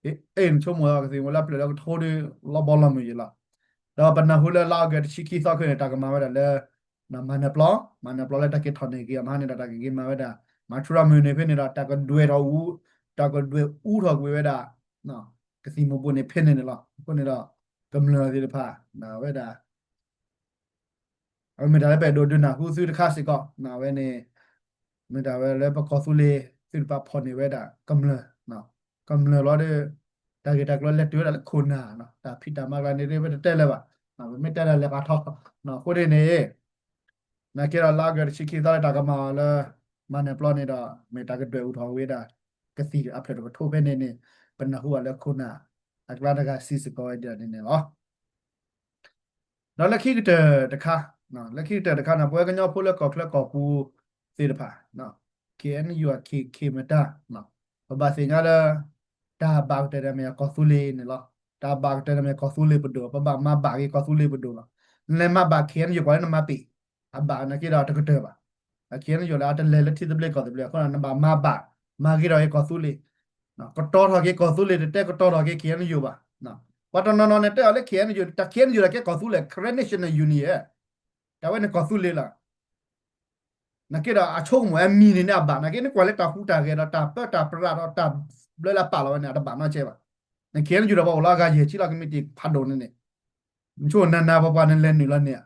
အ့ၣ် နဆိကမိၣ်ကသံၣ်မူၤလၢအဖျၢၣ်လၢအကထိဒီး လီၤဘီလီၤမုၢ်ယံၤလီၤ. ဒီးပနၢ်ဟူလၢလါအီကူးတဆံခံသီခဲအံၤန့ၣ် တၢ်ကမၤဝဲဒၣ်လၢ မၤနၢၤပျီ, မၤနၢၤပျီလၢတၢ်က့ၤထီၣ်န့ၢ်က့ၤအီၤမဟါန့ၣ်ဒီး တၢ်ကက့ၤမၤဝဲဒၣ် မၤထူရၤမုၢ်န့ၣ်ဖဲန့ၣ်ဒီး တၢ်ကဒွဲၣ်ထီၣ်အူ, တၢ်ကဒွဲၣ်အူထီၣ်ကွံာ်ဝဲဒၣ် ကသံၣ်မူၤဘိးန့ၣ်ဖဲန့ၣ်န့ၣ်လီၤ. အဃိန့ၣ်ဒီး ကမျၢၢ်သ့ၣ်တဖၣ် ဝဲဒၣ် အဝဲမ့ၢ်တၢ်လၢပအဲၣ်ဒိးဒုးနၢ်ဟူသုတခါစ့ၢ်ကီး, အဝဲန့ၣ် မ့ၢ်တၢ်ဝဲလၢပကီၢ်သူလ့ၤသုတပာ်ဖီၣ်န့ၢ်ဝဲဒၣ် ကမျၢၢ်, ကမျၢၢ်လီၤဒီး တၢ်ဂ့ၢ်တၢ်ကျိၤလဲၤတုၤဝဲဒၣ်လၢခိၣ်နၢ်, တၢ်ဖံးတၢ်မၤကျါန့ၣ် ပတတဲလၢၤဘၣ်, ပမ့ၢ်တဲဒၣ်လဲၤပာ်ထီၣ်, အဃိန့ၣ်န့ၣ် နာ်က့ဒီးလါအီကူးတဆံခံသီလၢတၢ်ကမၤအီၤလၢ မၤနၢၤပျီန့ၣ်ဒီး မ့ၢ်တၢ်ကဒွဲၣ်အူထီၣ်ဝဲဒၣ် ကသံၣ်အဖျၢၣ်တကထိဖဲန့ၣ်န့ၣ် ပနၢ်ဟူဘၣ်လၢခိၣ်နၢ် အကျါတဂၤစံးစ့ၢ်ကီးဝဲဒၣ်န့ၣ်န့ၣ်လီၤ. ဒီးလၢခံကတၢၢ်တခါ, လၢခံကတၢၢ်တခါန့ၣ် ပဝဲကညီဖိလၢကီၢ်ချၢကီၢ်ပူၤသ့ၣ်တဖၣ်, ခ့ၣ်အဲၣ်ယူၣ် အခ့ၣ်မတၤ, ပဘၣ်သ့ၣ်ညါလၢ တၢ်ဘၣ်ကတၢၢ်န့ၣ်မ့ၢ်ကီၢ်သူလ့ၤန့ၣ်လီၤ. တၢ်ဘၣ်ကတၢၢ်န့ၣ်မ့ၢ်ကီၢ်သူလ့ၤပဒိၣ်, ပဘၣ်မၤဘၣ်က့ၤကီၢ်သူလ့ၤပဒိၣ်လီၤ. နလဲၤမၤဘၣ် ခ့ၣ်အဲၣ်ယူၣ် ပှၤလၢနမၤပ့ၤ အဘၣ်နာ်က့ဒီးတကတၢၢ်ဘၣ်. ခ့ၣ်အဲၣ်ယူၣ်လၢအတလဲၤလၢထံသဘျ့ကီၢ်သဘျ့အဃိ နဘၣ်မၤဘၣ်, မၤဂ့ၤထီၣ်က့ၤကီၢ်သူလ့ၤ, ကတီၤထီၣ်က့ၤကီၢ်သူလ့ၤ တတဲကတီၤထီၣ်က့ၤ ခ့ၣ်အဲၣ်ယူၣ်ဘၣ်. ပှၤတနီၤနီၤန့ၣ်တဲအီၤလၢ ခ့ၣ်အဲၣ်ယူၣ် တၢ် ခ့ၣ်အဲၣ်ယူၣ် တၢ်ကဲကီၢ်သူလ့ၤ Karen National Union တၢ်ဝဲန့ၣ်ကီၢ်သူလ့ၤလီၤ. နာ်က့ဒီးအဆိကမိၣ်အမံၤန့ၣ်န့ၣ်အဘၣ်, နာ်က့နကွၢ်လၢတၢ်ဟူးတၢ်ဂဲၤဒီး တၢ်ပၢတၢ်ပြးဒီးတၢ်ဘျၢလၢအပာ်လီၤဝဲန့ၣ် အတဘၣ်နီတစဲးဘၣ်. နခ့ၣ်အဲၣ်ယူၣ်ဒီးပှၤအိၣ်လၢအဂၤယဲၢ်ဆံလီၤ ကမံးတံာ်ဖးဒိၣ်န့ၣ်န့ၣ်, နဆိနၤနၤပှၤပှၤနလဲၤနုာ်လီၤန့ၣ်ဧါ.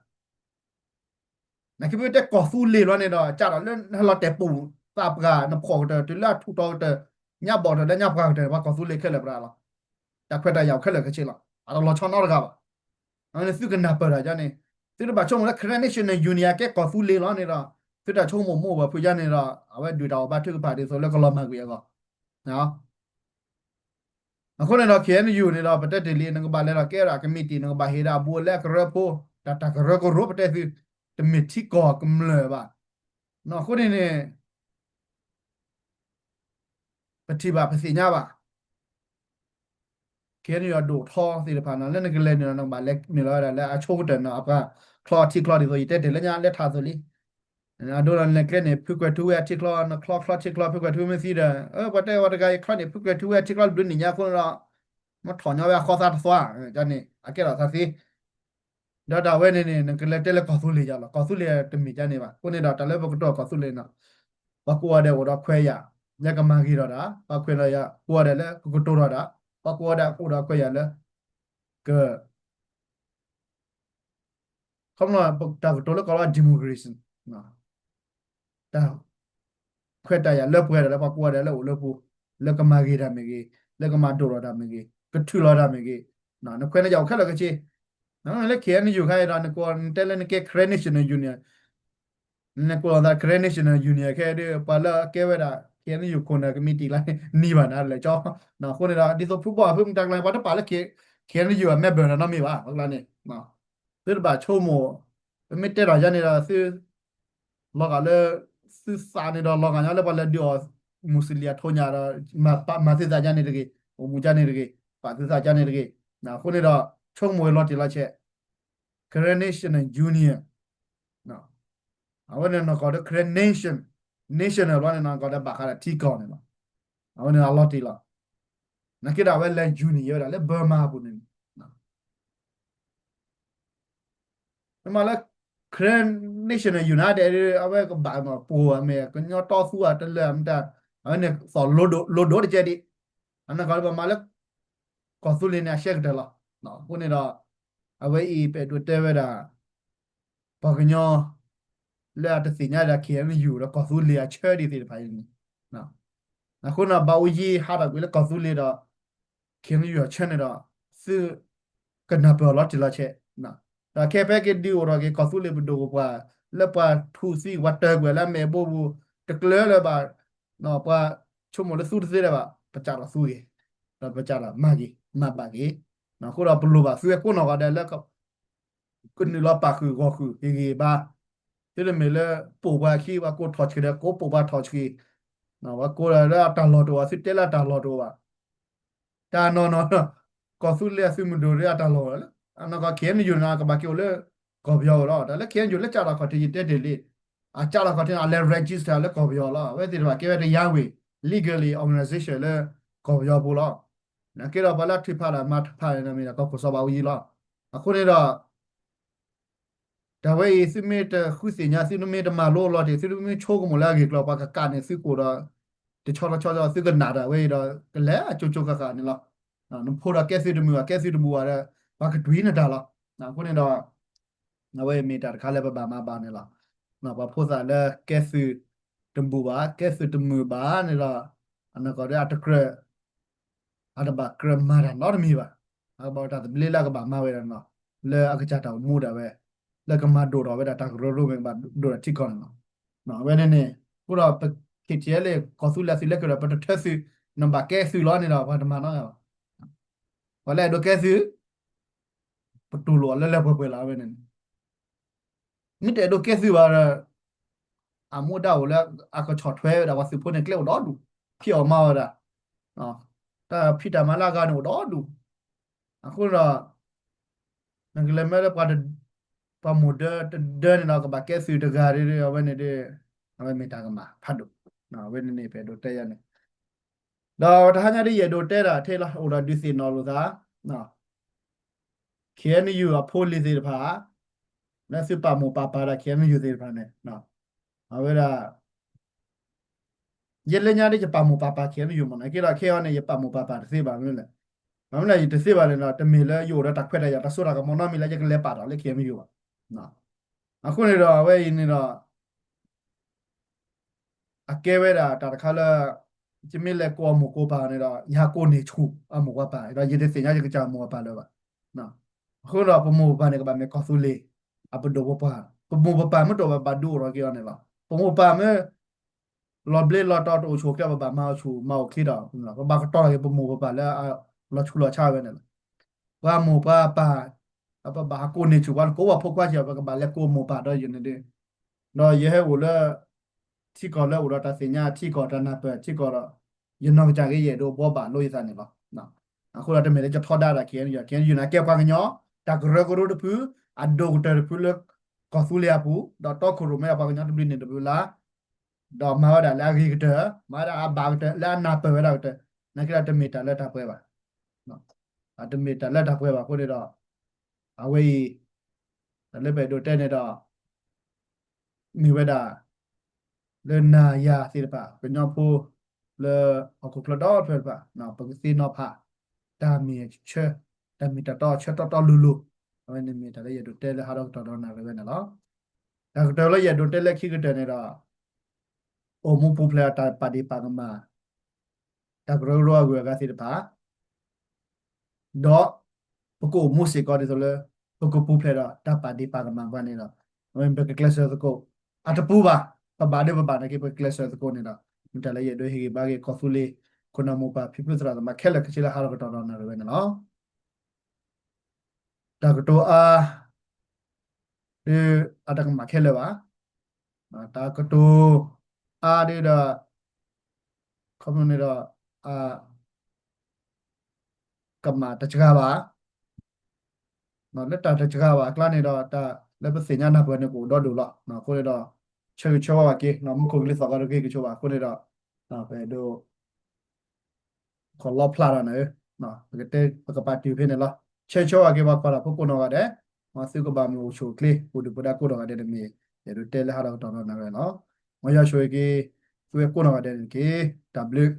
နာ်က့ပတဲကီၢ်သူလ့ၤလီၤန့ၣ်ဒီး ကၢ်ဒီးလၢနဟဲလီၤတဲာ်ပူၤသးပှၢ် နဖှီၣ်ကတၢၢ် တုၤလၢအထူးတီၤကတၢၢ် ညါဘီၣ်ကတၢၢ်လၢညါပှၢ်ကတၢၢ်န့ၣ် ပှၤကီၢ်သူလ့ၤခဲလၢာ်ပှၤလီၤ. တၢ်ခွဲးတၢ်ယာ်ခဲလၢာ်ခဲဆ့လီၤ. အတလီၤဆီနီတဂၤဘၣ်. အဝဲန့ၣ်သုကနၢ်ပၢၢ်တၢ်ဒ်န့ၣ်, သုတဘၣ်ဆိကမိၣ်လၢ Karen National Union ကဲကီၢ်သူလ့ၤလီၤန့ၣ်ဒီး, သုတၢ်ဆိကမိၣ်မိၢ်ပှၢ်ဖုဒ်န့ၣ်ဒီး အဝဲဒုၣ်တၢ်အီၣ်ဘၣ်ထုကဖၣ်ဒ်သိးလၢကလီၤမၢ်ကွံာ်အဂီၢ် အဃိန့ၣ်ဒီး K N U န့ၣ်ဒီး ပတဲတ့ၢ်လံ နကဘၣ်လဲၤဒီးကဲဒၣ်ကမံးတံာ် နကဘၣ်ဟ့ၣ်ဒၣ်အဘူးအလဲအကရၢဖိ, တၢ်တၢ်ကရၢကရိပတဲသု, တမ့ၢ်ထံကီၢ်ကမျၢၢ်ဘၣ်. အဃိန့ၣ်န့ၣ် ပထံၣ်ဘၣ်ပသ့ၣ်ညါဘၣ် K N U အဒိၣ်ထီသ့ၣ်တဖၣ်န့ၣ် လၢနကလဲၤနုာ်လီၤ နကဘၣ်လဲၤနုာ်လီၤဝဲဒၣ်လၢအဆိကတၢၢ်န့ၣ် အပှၤချီထံချီဒ်သိး ယတဲတ့ၢ်လၢညါလၢထးသိးလံ. အဒိန့ၣ်ကျဲန့ၣ် ဖုကွဲၤထူဝ့အထံချီ, နချီချီထံချီ ဖုကွဲၤထူဝ့မ့ၢ်သံဒီး ပှၤတဲဝဲတဂၤအံၤချီန့ၣ် ဖုကွဲၤထူဝ့အထံချီတဘျုးနံၣ်ညါအဃိန့ၣ်ဒီး မ့ၢ်ထီၣ်ညီဝဲအဃီသးတသွါန့ၣ် အကဲထီၣ်သးသ့ ဒီးဒၣ်ဝဲန့ၣ်န့ၣ် နကလဲၤတဲလၢကီၢ်သူလ့ၤယါလီၤ. ကီၢ်သူလ့ၤတမ့ၢ်ဒ်န့ၣ်ဘၣ်. အဃိန့ၣ်ဒီး တၢ်လၢပကတိၤကီၢ်သူလ့ၤန့ၣ် ပှၤကိးဂၤဒဲးအိၣ်ဒီးခွဲးယာ် လၢကမၤဂ့ၤထီၣ်တၢ်, ပှၤခွဲးယာ်ကိးဂၤဒဲးလၢကကတိၤထီၣ်တၢ်, ပှၤကိးဂၤဒဲးအိၣ်ဒီးခွဲးယာ်လၢ က ခီဖျိတၢ်ကတိၤလၢကီၢ်လၢ democracy တၢ်ခွဲးတၢ်ယာ်လၢပှဲၤဒီး လၢပှၤကိးဂၤဒဲးလၢအိၣ်လၢပူၤ, လၢကမၤဂ့ၤတၢ်မ့ၢ်ဂ့ၤ, လၢကမၤဒိၣ်ထီၣ်တၢ်မ့ၢ်ဂ့ၤ, ကထုးလီၤတၢ်မ့ၢ်ဂ့ၤ, နခွဲးန့ၣ်ယအိၣ်ခဲလၢာ်ခဲဆ့. လၢ K N U ခါအံၤဒီး နကိးနတဲလၢနကဲ Karen National Union နကိးလီၤသး Karen National Union ခဲအံၤဒီး ပှၤလၢအကဲဝဲဒၣ် K N U ခိၣ်နၢ်ကမံးတံာ်လၢန့ၣ် နံၤဘၣ်နၤလၢာ်ကၠီ. အဃိန့ၣ်ဒီး ဒ်သိးဖုဘီၣ်ဖုမတၤကျါန့ၣ် ပှၤတပာ်လၢ K-, K N U အ member နီတမံၤဘၣ် ပှၤကျါန့ၣ်. သုတဘၣ်ဆိကမိၣ်, ပမ့ၢ်တဲထီၣ်ယါန့ၣ်ဒီး သု လီၤဂာ်လၢ သုသးန့ၣ်ဒီး လီၤဂာ်ညီလၢပှၤလဲၤဒုးအီၣ် မူးစလ့ၣ်အထိၣ်ညၣ်ဒီး မၤသုသးယါန့ၣ်တဂ့ၤ, အိၣ်မူယါန့ၣ်တဂ့ၤ, ပာ်သုသးယါန့ၣ်တဂ့ၤ. အဃိန့ၣ်ဒီး ဆိကမိၣ်ဝဲလီၤတံၢ်လီၤဆဲး Karen National Union အဝဲန့ၣ်နီၢ်ကီၢ်ဒီး Karen Nation, National ဘျီန့ၣ် နီၢ်ကီၢ်ဒီးဘၣ်ဃးဒီးထံကီၢ်န့ၣ်လီၤ. အဝဲန့ၣ်အလီၤတံၢ်လီၤ. နာ်က့ဒီးအဝဲလဲၤ union ယဲဝဲဒၣ်လၢ Burma အပူၤန့ၣ် မ့ၢ်မးလၢ Karen National Union ဒဲး အဝဲကဘၣ်မ့ၢ်ပှိၤမ့ၢ် ကညီတီသူအတလၢမတၤ အဝဲန့ၣ်သိၣ်လိၤဒိၣ်တကဲဒံး. အနီၢ်ကီၢ်ဒီးပမၤလၢ ကီၢ်သူလ့ၤန့ၣ် အရှဲကတၢၢ်လီၤ. အဃိန့ၣ်ဒီး အဝဲအံၤပအဲၣ်ဒိးတဲဝဲဒၣ် ပှၤကညီ လၢအတသ့ၣ်ညါဒီး K N U ဒီးကီၢ်သူလ့ၤအဆၢဒ်သ့ၣ်တဖၣ်အံၤန့ၣ် အဃိန့ၣ် ဘၣ်အိၣ်ယံၤဟးထီၣ်ကွံာ်လၢကီၢ်သူလ့ၤဒီး K N U အဆၢန့ၣ်ဒီး သုကနၢ်ပၢၢ်အီၤလီၤတံၢ်လီၤဆဲး, ဒီးခဲဖဲက့ၤဒုးအိၣ်ထီၣ်က့ၤ ကီၢ်သူလ့ၤပဒိၣ်ပပှၢ် လၢပှၤထူၣ်သံ ပှၤတၢၢ်ကွံာ်လၢအမဲာ်ဘိပူၤ တကျၢၤလၢၤဘၣ်, ပှၤဆိကမိၣ်လၢသုတသ့လၢၤဘၣ် ပစးထီၣ်သူက့ၤ, ဒီးပစးထီၣ်မၤက့ၤ မၤဘၣ်က့ၤ, အဃိဒီးပလိၣ်ဘၣ်သုဝဲကိးနီၢ်ဂၤဒဲးလၢ ကနုာ်လီၤပာ်ဃုာ်ဂီၢ်ဃုာ်ဟ့ၣ်ဂ့ၤဘါ, သုတမ့ၢ်လၢပိာ်ပှၤခံ ပှၤကိးထီၣ်ဆှံဒီး ကိးပိာ်ပှၤထီၣ်ဆှံ, ပှၤကိးလၢအတၢ်လီၢ်တအိၣ်ဘၣ် သုတဲလၢအတၢ်လီၢ်တအိၣ်ဘၣ်, တၢ်နီၢ်နီၢ်, ကီၢ်သူလ့ၤအသုးမုၢ်ဒိၣ်ဒီးအတၢ်လီၢ်လီၤ, အနီၢ်ကီၢ် K N U န့ၣ် ကဘၣ်က့ၤအိၣ်လၢ ကီၢ်ပယီၤအအိၣ်လီၤ, တၢ်လၢ K N U လၢကးထီၣ်ခီၣ်ထံးယတဲတ့ၢ်လံ, အကးထီၣ်ခီၣ်ထံးန့ၣ် အလဲၤ register လၢကီၢ်ပယီၤလီၤ, အဝဲသ့ၣ်တဖၣ်ကဲဝဲတရားဝင် legally organization လၢကီၢ်ပယီၤပူၤလီၤ, နာ်က့ဒီးပှၤလၢအထုးဖးဒီးမၤထုးဖးန့ၣ် မ့ၢ်ဒၣ်ကီၢ်ခိၣ်စီၤဘးအူကၠံလီၤ, အဃိန့ၣ်ဒီး တၢ်ဝဲအံၤ သုမ့ၢ်တဃုသ့ၣ်ညါ သုမ့ၢ်တမၤလိလီၤတံၢ် သုမ့ၢ်ဆိကမိၣ်လၢအဂ့ၢ်ကျိၤ ပှၤကကးန့ၢ်သုကိၣ်ဒီး တဆီတဆီ သုကနၣ်တၢ်ဝဲအံၤဒီး ကလဲၤအကၠိကၠိဃၣ်ဃၣ်န့ၣ်လီၤ, နဖိဒီးကဲသုတမုာ်ဘၣ် ကဲသုတမုာ်ဘၣ်ဒီး ပှၤကတွံၢ်နတၢ်လီၤ, အဃိန့ၣ်ဒီး အဝဲအံၤမ့ၢ်တၢ်တခါလၢပဘၣ်မၤဘၣ်န့ၣ်လီၤ, ပှၤဖိသၣ်လၢကဲသုတမုာ်ဘၣ် ကဲသုတမုာ်ဘၣ်န့ၣ်ဒီး အနီၢ်ကီၢ်ဒီးအတကြၢး အတဘၣ်ကြၢးမၤတၢ်နီတမံၤဘၣ်, အကဘၣ်အိၣ်တၢ်သဘျ့လၢအကဘၣ်မၤဝဲဒၣ်န့ၣ်လီၤ, လၢအကစၢ်တၢ်အိၣ်မူဒၣ်ဝဲ, လၢကမၤဒိၣ်ထီၣ်ဝဲဒၣ်တၢ်ကရၢကရိမ့ၢ်ကဘၣ်ဒိၣ်ထီၣ်ထံကီၢ်န့ၣ်လီၤ, အဝဲန့ၣ်န့ၣ် အဃိဒီးပ K T L ကီၢ်သူလ့ၤသုးလၢကဒီး ပတထၢသုး, နဘၣ်ကဲသုးလီၤန့ၣ်ဒီး ပှၤတမၤနီတဂၤဘၣ်, ပှၤလၢအဲၣ်ဒိးကဲသုး ပတူၢ်လိာ်အီၤလၢလၢပှဲၤပှဲၤလီၤ အဝဲန့ၣ်န့ၣ် မ့ၢ်တအဲၣ်ဒိးကဲသုးဘၣ်ဒီး အမူဒါအိၣ်လၢအကဆီၣ်ထွဲဝဲဒၣ်ပှၤသုးဖိန့ၣ် ကျဲအိၣ်ဒီဒူၣ်, ဖံးအီၣ်မၤအီၣ်ဝဲဒၣ်, တၢ်ဖံးတၢ်မၤလၢအဂၤန့ၣ်အိၣ်ဒီဒူၣ်, အဃိဒီး နကလဲၤမၢလၢပှၤ ပှၤမိၢ်ဒၢတဒၢန့ၣ်ဒီး ကဘၣ်ကဲသုးတဂၤဒီး အဝဲန့ၣ်ဒီး အဝဲမ့ၢ်တၢ်ကမၣ်ဖးဒိၣ်, အဝဲန့ၣ်န့ၣ် ပအဲၣ်ဒိးတဲယၤန့ၣ် ဒီးတဟါညါဒ်ယအဲၣ်ဒိးတဲဒၣ်ထဲလီၤ အိၣ်ဒီးဒုးသ့ၣ်နီၣ်လိာ်သး K N U အဖိလံၤသ့ၣ်တဖၣ် လၢသုပာ်မိၢ်ပာ်ပၢ်ဒီး K N U သ့ၣ်တဖၣ်န့ၣ် အဝဲဒၣ် ယဲလၢညါဒ် ယပာ်မိၢ်ပာ်ပၢ် K N U မ့ၢ်နီၤ, က့ဒီးခဲအံၤန့ၣ် ယပာ်မိၢ်ပာ်ပၢ်တသ့ဘၣ်မနုၤလဲၣ်, ဘၣ်မနုၤလဲၣ် ယတသ့ဘၣ်န့ၣ်ဒီး တမ့ၢ်လၢယအိၣ်ဒီးတၢ်ခွဲးတၢ်ယာ်တၢ်စိတၢ်ကမီၤနီတမံၤလၢယကလဲၤပာ်တၢ်လၢ K N U ဘၣ်. အဃိန့ၣ်ဒီး အဝဲအံၤန့ၣ်ဒီး အကဲဝဲဒၣ်တၢ်တခါလၢ ယမ့ၢ်လဲၤကိးအမိၢ်ကိးပၢ်န့ၣ်ဒီး ယဟးကိးန့ၢ်ဆူၣ်အမိၢ်ပၢ် ဒီးယတသ့ၣ်ညါယကစၢ်မိၢ်ပၢ်လၢၤဘၣ်. အဃိဒီးပမိၢ်ပပၢ်န့ၣ် ကဘၣ်မ့ၢ်ကီၢ်သူလ့ၤ အပဒိၣ်ပပှၢ်, ပမိၢ်ပပၢ်မ့ၢ်တအိၣ်ဘၣ် ဘၣ်ဒုးအိၣ်ထီၣ်က့ၤအီၤန့ၣ်လီၤ. ပမိၢ်ပပၢ်မ့ၢ် လီၤဘျ့လီၤတီၤတအိၣ်ဆူၣ်အိၣ်ချ့ ပဘၣ်မၤအိၣ်ဆူၣ်မၤအိၣ်ချ့ဒီး ပဘၣ်ကတီၤထီၣ်က့ၤပမိၢ်ပပၢ်လၢအလီၤဆူၣ်လီၤဆါဝဲန့ၣ်လီၤ. ပှၤမိၢ်ပှၤပၢ် ပဘၣ်ဟးကိးန့ၢ်ဆူၣ် ပှၤတကိးဘၣ်ဖိခွါစ့ၢ် ပကဘၣ်လဲၤကိးမိၢ်ပၢ်ဒီးယန့ၣ်ဒီး ဒီးယဟဲအိၣ်လၢ ထံကီၢ်လၢအိၣ်ဒီးတၢ်သ့ၣ်ညါ ထံကီၢ်တၢ်နၢ်ပၢၢ် ထံကီၢ်ဒီး ယနီၢ်ကစၢ်က့ၤ ယအဲၣ်ဒိးဘှီဘၣ်လိယသးန့ၣ်လီၤ. အဃိဒီးတမ့ၢ်လၢယထီဒါဒၣ် ခ့ၣ်အဲၣ်ယူၣ် ခ့ၣ်အဲၣ်ယူၣ်န့ၣ် ကဲပှၤကညီ တၢ်ကရၢကရိတဖု အဒိၣ်ကတၢၢ်တဖုလၢ ကီၢ်သူလ့ၤအပူၤ ဒီးတီခိၣ်ရိၣ်မဲအပှၤကညီတဘျုးနံၣ်တဘျုးလါ ဒီးမၤဝဲဒၣ်လၢအဂ့ၤကတၢၢ် မၤဝဲဒၣ်အဘၣ်ကတၢၢ် လၢအနၢ်ပၢၢ်ဝဲဒၣ်ကတၢၢ် နာ်က့ဒီးတမ့ၢ်တၢ်လၢတၢ်ပှဲၤဘၣ်. အတမ့ၢ်တၢ်လၢတၢ်ပှဲၤဘၣ်အဃိန့ၣ်ဒီး အဝဲအံၤ တၢ်လၢပအဲၣ်ဒိးတဲန့ၣ်ဒီး မ့ၢ်ဝဲဒၣ် လၢနၤယၤသ့ၣ်တဖၣ် ကညီဖိ လၢဟီၣ်ခိၣ်ချၢဒီဖျၢၣ်တဖၣ် ပကသ့ၣ်နီၣ်ဖး တၢ်မ့ၢ်ဆၢ တၢ်မ့ၢ်တၢ်တီအဆၢတီတီလိၤလိၤ အဝဲန့ၣ်မ့ၢ်တၢ်လၢယအဲၣ်ဒိးတဲလၢဟးထီၣ်ကတီၢ်ဒီးနၣ်ရံၣ်ဝဲန့ၣ်လီၤ. တၢ်ကတၢၢ်လၢယအဲၣ်ဒိးတဲလၢခံကတၢၢ်န့ၣ်ဒီး အိၣ်မူပူၤဖျဲးဒီးတၢ်ပာ်ဒ့ၣ်ပာ်ကမၣ် တၢ်ကရၢကရိအဂုၤအဂၤသ့ၣ်တဖၣ် ဒီး ပကအိၣ်မူစ့ၢ်ကီးဒ်သိးလၢ ပကပူၤဖျဲးဒီးတၢ်ပာ်ဒ့ၣ်ပာ်ကမၣ်ပှၤန့ၣ်ဒီး အဝဲပကကျဲးစၢးသကိး အတပူၤဘၣ် ပဘၣ်ဒ်ပဘၣ်နာ်က့ ပကကျဲးစၢးသကိးန့ၣ်ဒီး မ့ၢ်တၢ်လၢယအဲၣ်ဒိးဟ့ၣ်ဂံၢ်ဘါက့ၤကီၢ်သူလ့ၤ ခိၣ်နၢ်မိၢ်ပၢ်ဖံဖုသရၣ်သမါခဲလၢာ်ခဲဆ့လၢဟးထီၣ်ကတီၢ်ဒီးနၣ်ရံၣ်ဝဲန့ၣ်လီၤ. တၢ်ကတိၤအါ ဒ်အတကမၣ်ခဲလၢာ်ဘၣ်. တၢ်ကတိၤအါဒ်ဒီး ခီဖျိန့ၣ်ဒီး အကမၣ်တစှၤဘၣ်. လၢတၢ်တစှၤဘၣ်အကျါန့ၣ်ဒီး တၢ်လၢပသ့ၣ်ညါနၢ်ပၢၢ်န့ၣ်ကအိၣ်ဒီဒူၣ်လီၤ. အဃိန့ၣ်ဒီး ဆၢဂ့ၤဆၢဝါဘၣ်က့ၤ မူခိၣ်ကလံၤသီၣ်ဂီၤတဂ့ၤကဆိးဘၣ်အဃိန့ၣ်ဒီး ပအဲၣ်ဒိး ခီၣ်လီဖျါထီၣ်န့ၣ် ပကတဲပကပာ်တုၤဖဲန့ၣ်လီၤ. ဆၢဂ့ၤဆၢဝါက့ၤပှၤကွၢ်တၢ်ဖိကိးနီၢ်ဂၤဒဲး, မ်သုကဘၣ်မုာ်အိၣ်ဆူၣ်အိၣ်ချ့ ပူၤဒုၣ်ပူၤဒါကိးနီၢ်ဂၤဒဲးန့ၣ်မ့ၢ် ယအဲၣ်ဒိးတဲလၢဟးထီၣ်ကတီၢ်ဒီးနၣ်ရံၣ်လီၤ. မ်ယွၤဆိၣ်ဂ့ၤက့ၤ သုဝဲကိးနီၢ်ဂၤဒဲးန့ၣ်တက့ၢ်. တၢ်ဘျုး